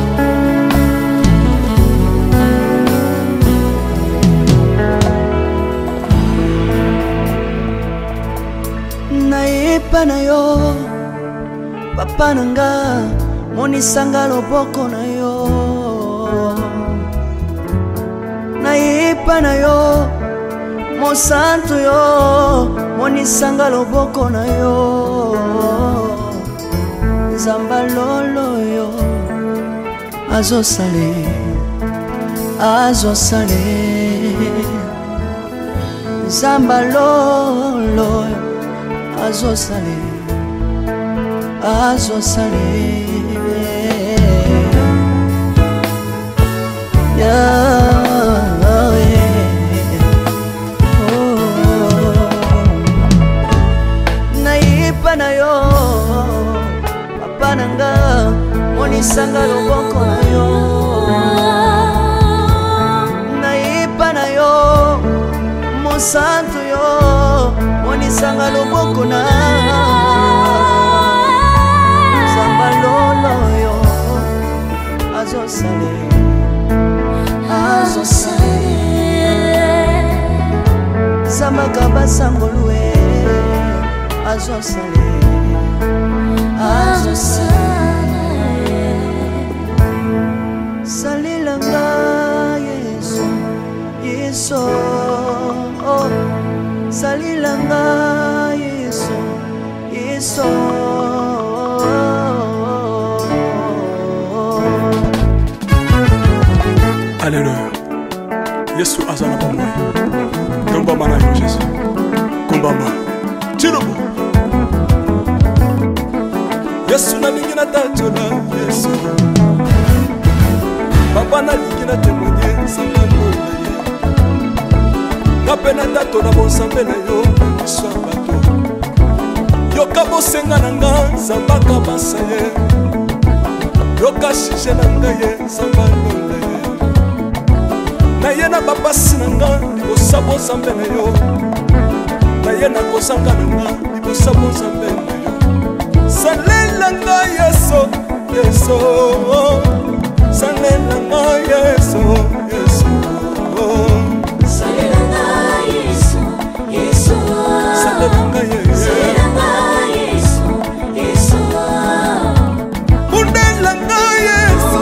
Nayepa na yo, papa na nga, monisanga loboko na yo. Nayepa na yo, mosantu yo, monisanga loboko na yo. Nzamba lolo yo azosale, azosale. Nzamba lolo azosale, azosale. Yeah, oh. Monisanga loboko na yo, nayepa na yo, mosantu yo, monisanga loboko na Nzambe lolo yo azosale, azosale Nzambe basangolue azosale, azosale. Salelanga Yesu, Yesu, oh. Salelanga Yesu, Yesu. Alleluya. Yesu aza na bomoi. Tombama na yo Jésus, kumbama tilobo. Yesu nalingi natatola Yesu, papa nalingi natemoigne nzambe na ye, nga mpe natatola bonzambe na yo na miso ya bato. Yoka bosenga na nga Nzambe akabasa ye, yoka sujet na ngai ye Nzambe alonda ye, naye na bapasi na nga libosa bonzambe na yo, naye na kozanga na nga libosa bonzambe na yo. Salela nga Yesu, Yesu, salela nga Yesu, Yesu, salela nga Yesu, Yesu, salela nga Yesu, salela nga Yesu, Yesu, bundela nga Yesu,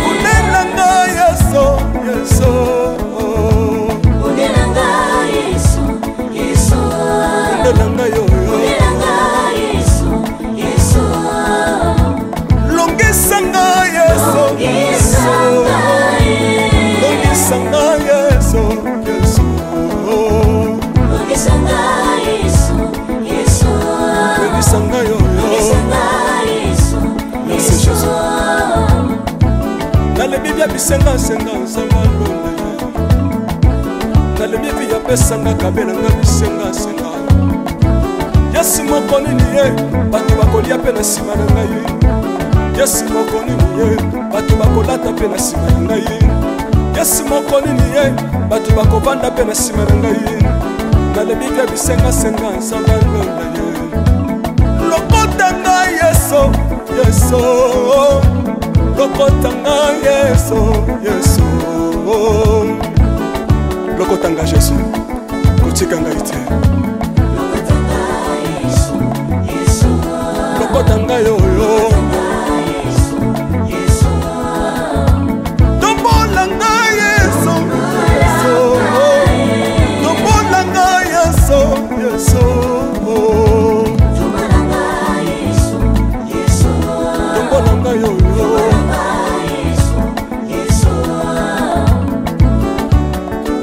bundela nga Yesu, Yesu, bundela nga Yesu, Yesu, bundela nga yo, bundela nga Yesu, Yesu, longisa nga Yesu, longisa nga longisa nga Yesu, Yesu, longisa nga Yesu, Yesu, longisa nga yo, longisa nga Yesu, Merci Jésus. Nalebi bia bisengasenga nzambe alonda ye, nalebi vi apesanga kabelanga bisengasenga. Yesu moko nini ye bato bakolia mpe na nsima na ngai, Yesu moko nini ye bato bakolata mpe na nsima na ngai, Yesu moko nini ye bato bakovanda mpe na nsima na ngai. Nalebi bia bisengasenga nzambe alonda ye, lokota ngai Yesu, Yesu, lokota ngai Yesu, Yesu, lokota ngai Jésus, kotika ngai te, lokota ngai oyo, tombola ngai Yesu, Yesu, tombola ngai Yesu, Yesu, tombola ngai oyo,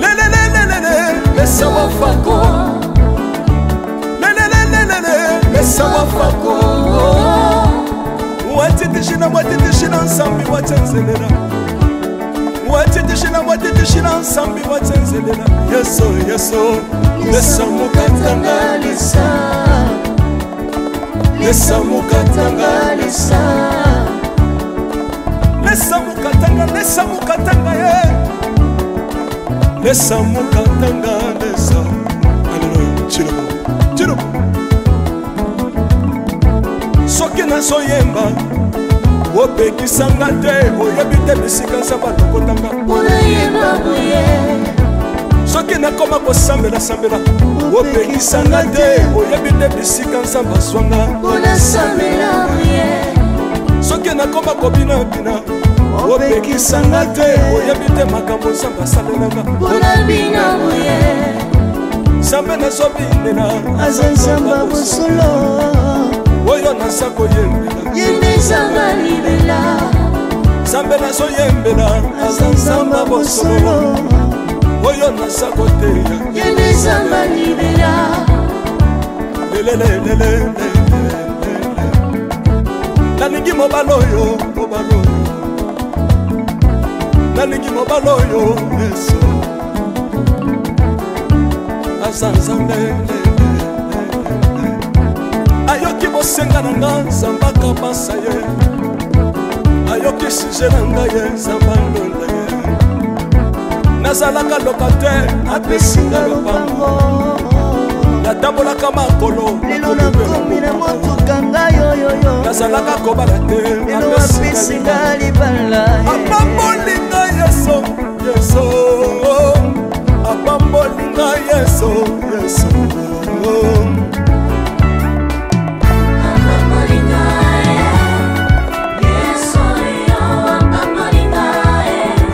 lelelelelele lesa wafako, lelelelelele lesa wafako, watitishina watitishina nsambi watenzelela, watitishina watitishina nsambi watenzelela. Yesu, Yesu, lesa mukatanga lesa, lesa mukatanga lesa, lesa mukatanga, lesa mukatanga ye, lesa mukatanga lesa. Alleluya. Chilobo chilobo. Soki nazoyemba opekisanga te, oyebi te bisika nzambe alokotanga. Soki nakoma kosambela-sambela opekisanga te, oyebi te bisika nzambe azwanga. Soki nakoma kobinabina opekisanga te, oyebi te makambo nzambe asalelanga. Nzambe nazobinela aza Nzambe bosolo, oyo naza koyembela ye nde Nzambe libela. Nzambe nazoyembela aza Nzambe bosolo, oyo naza koteya ye nde Nzambe libela. Lelelelelele nalingi mobali oyo, mobali oyo nalingi, mobali oyo Yesu aza Nzambe. Ayoki bosenga na nga, Nzambe akabasa ye. Ayoki sujet na ngai ye, Nzambe alonda ye. Nazalaka locataire, apesi nga lopango. Natambolaka makolo, lelo nakomi na motuka ngai yoyoyo. Nazalaka kobala te, lelo apesi nga libala. Apamboli ngai Yesu, Yesu. Apamboli ngai Yesu, Yesu.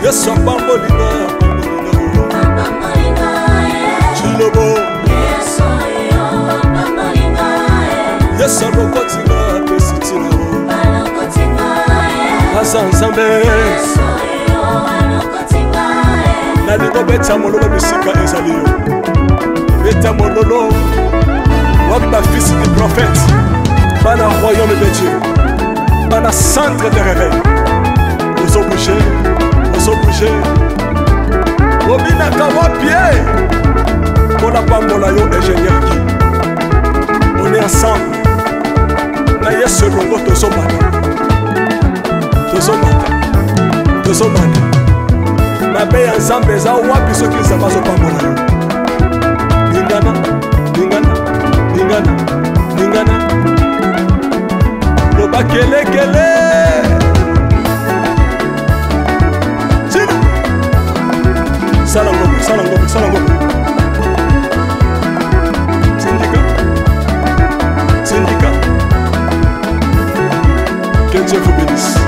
Yesu apamboli ngai, apamboli ngai. Chilobo. Yesu alokoti ngai, apesi ntina. Aza Nzambe. Nalingi obeta mololo bisika ezali yo. Beta mololo. Wapi bafils du prophète? Bana royaume de Dieu. Bana centre de réveil. Ozobouge, ozobouge. Obinaka wapi ye? Mpona pambola yo ingénieur Guy. On est ensemble. Na Yesu elongo tozomata. Tozomata. Tozomata. Mabe ya Nzambe eza wapi soki Nzambe azopambola yo? Lingana, lingana, lingana, lingana. Loba kelekele. Tina. Sala ngombe, sala ngombe, sala ngombe. Tindika. Tindika. Que Dieu vous bénisse.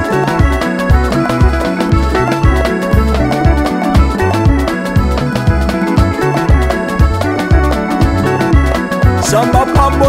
Samba pambola.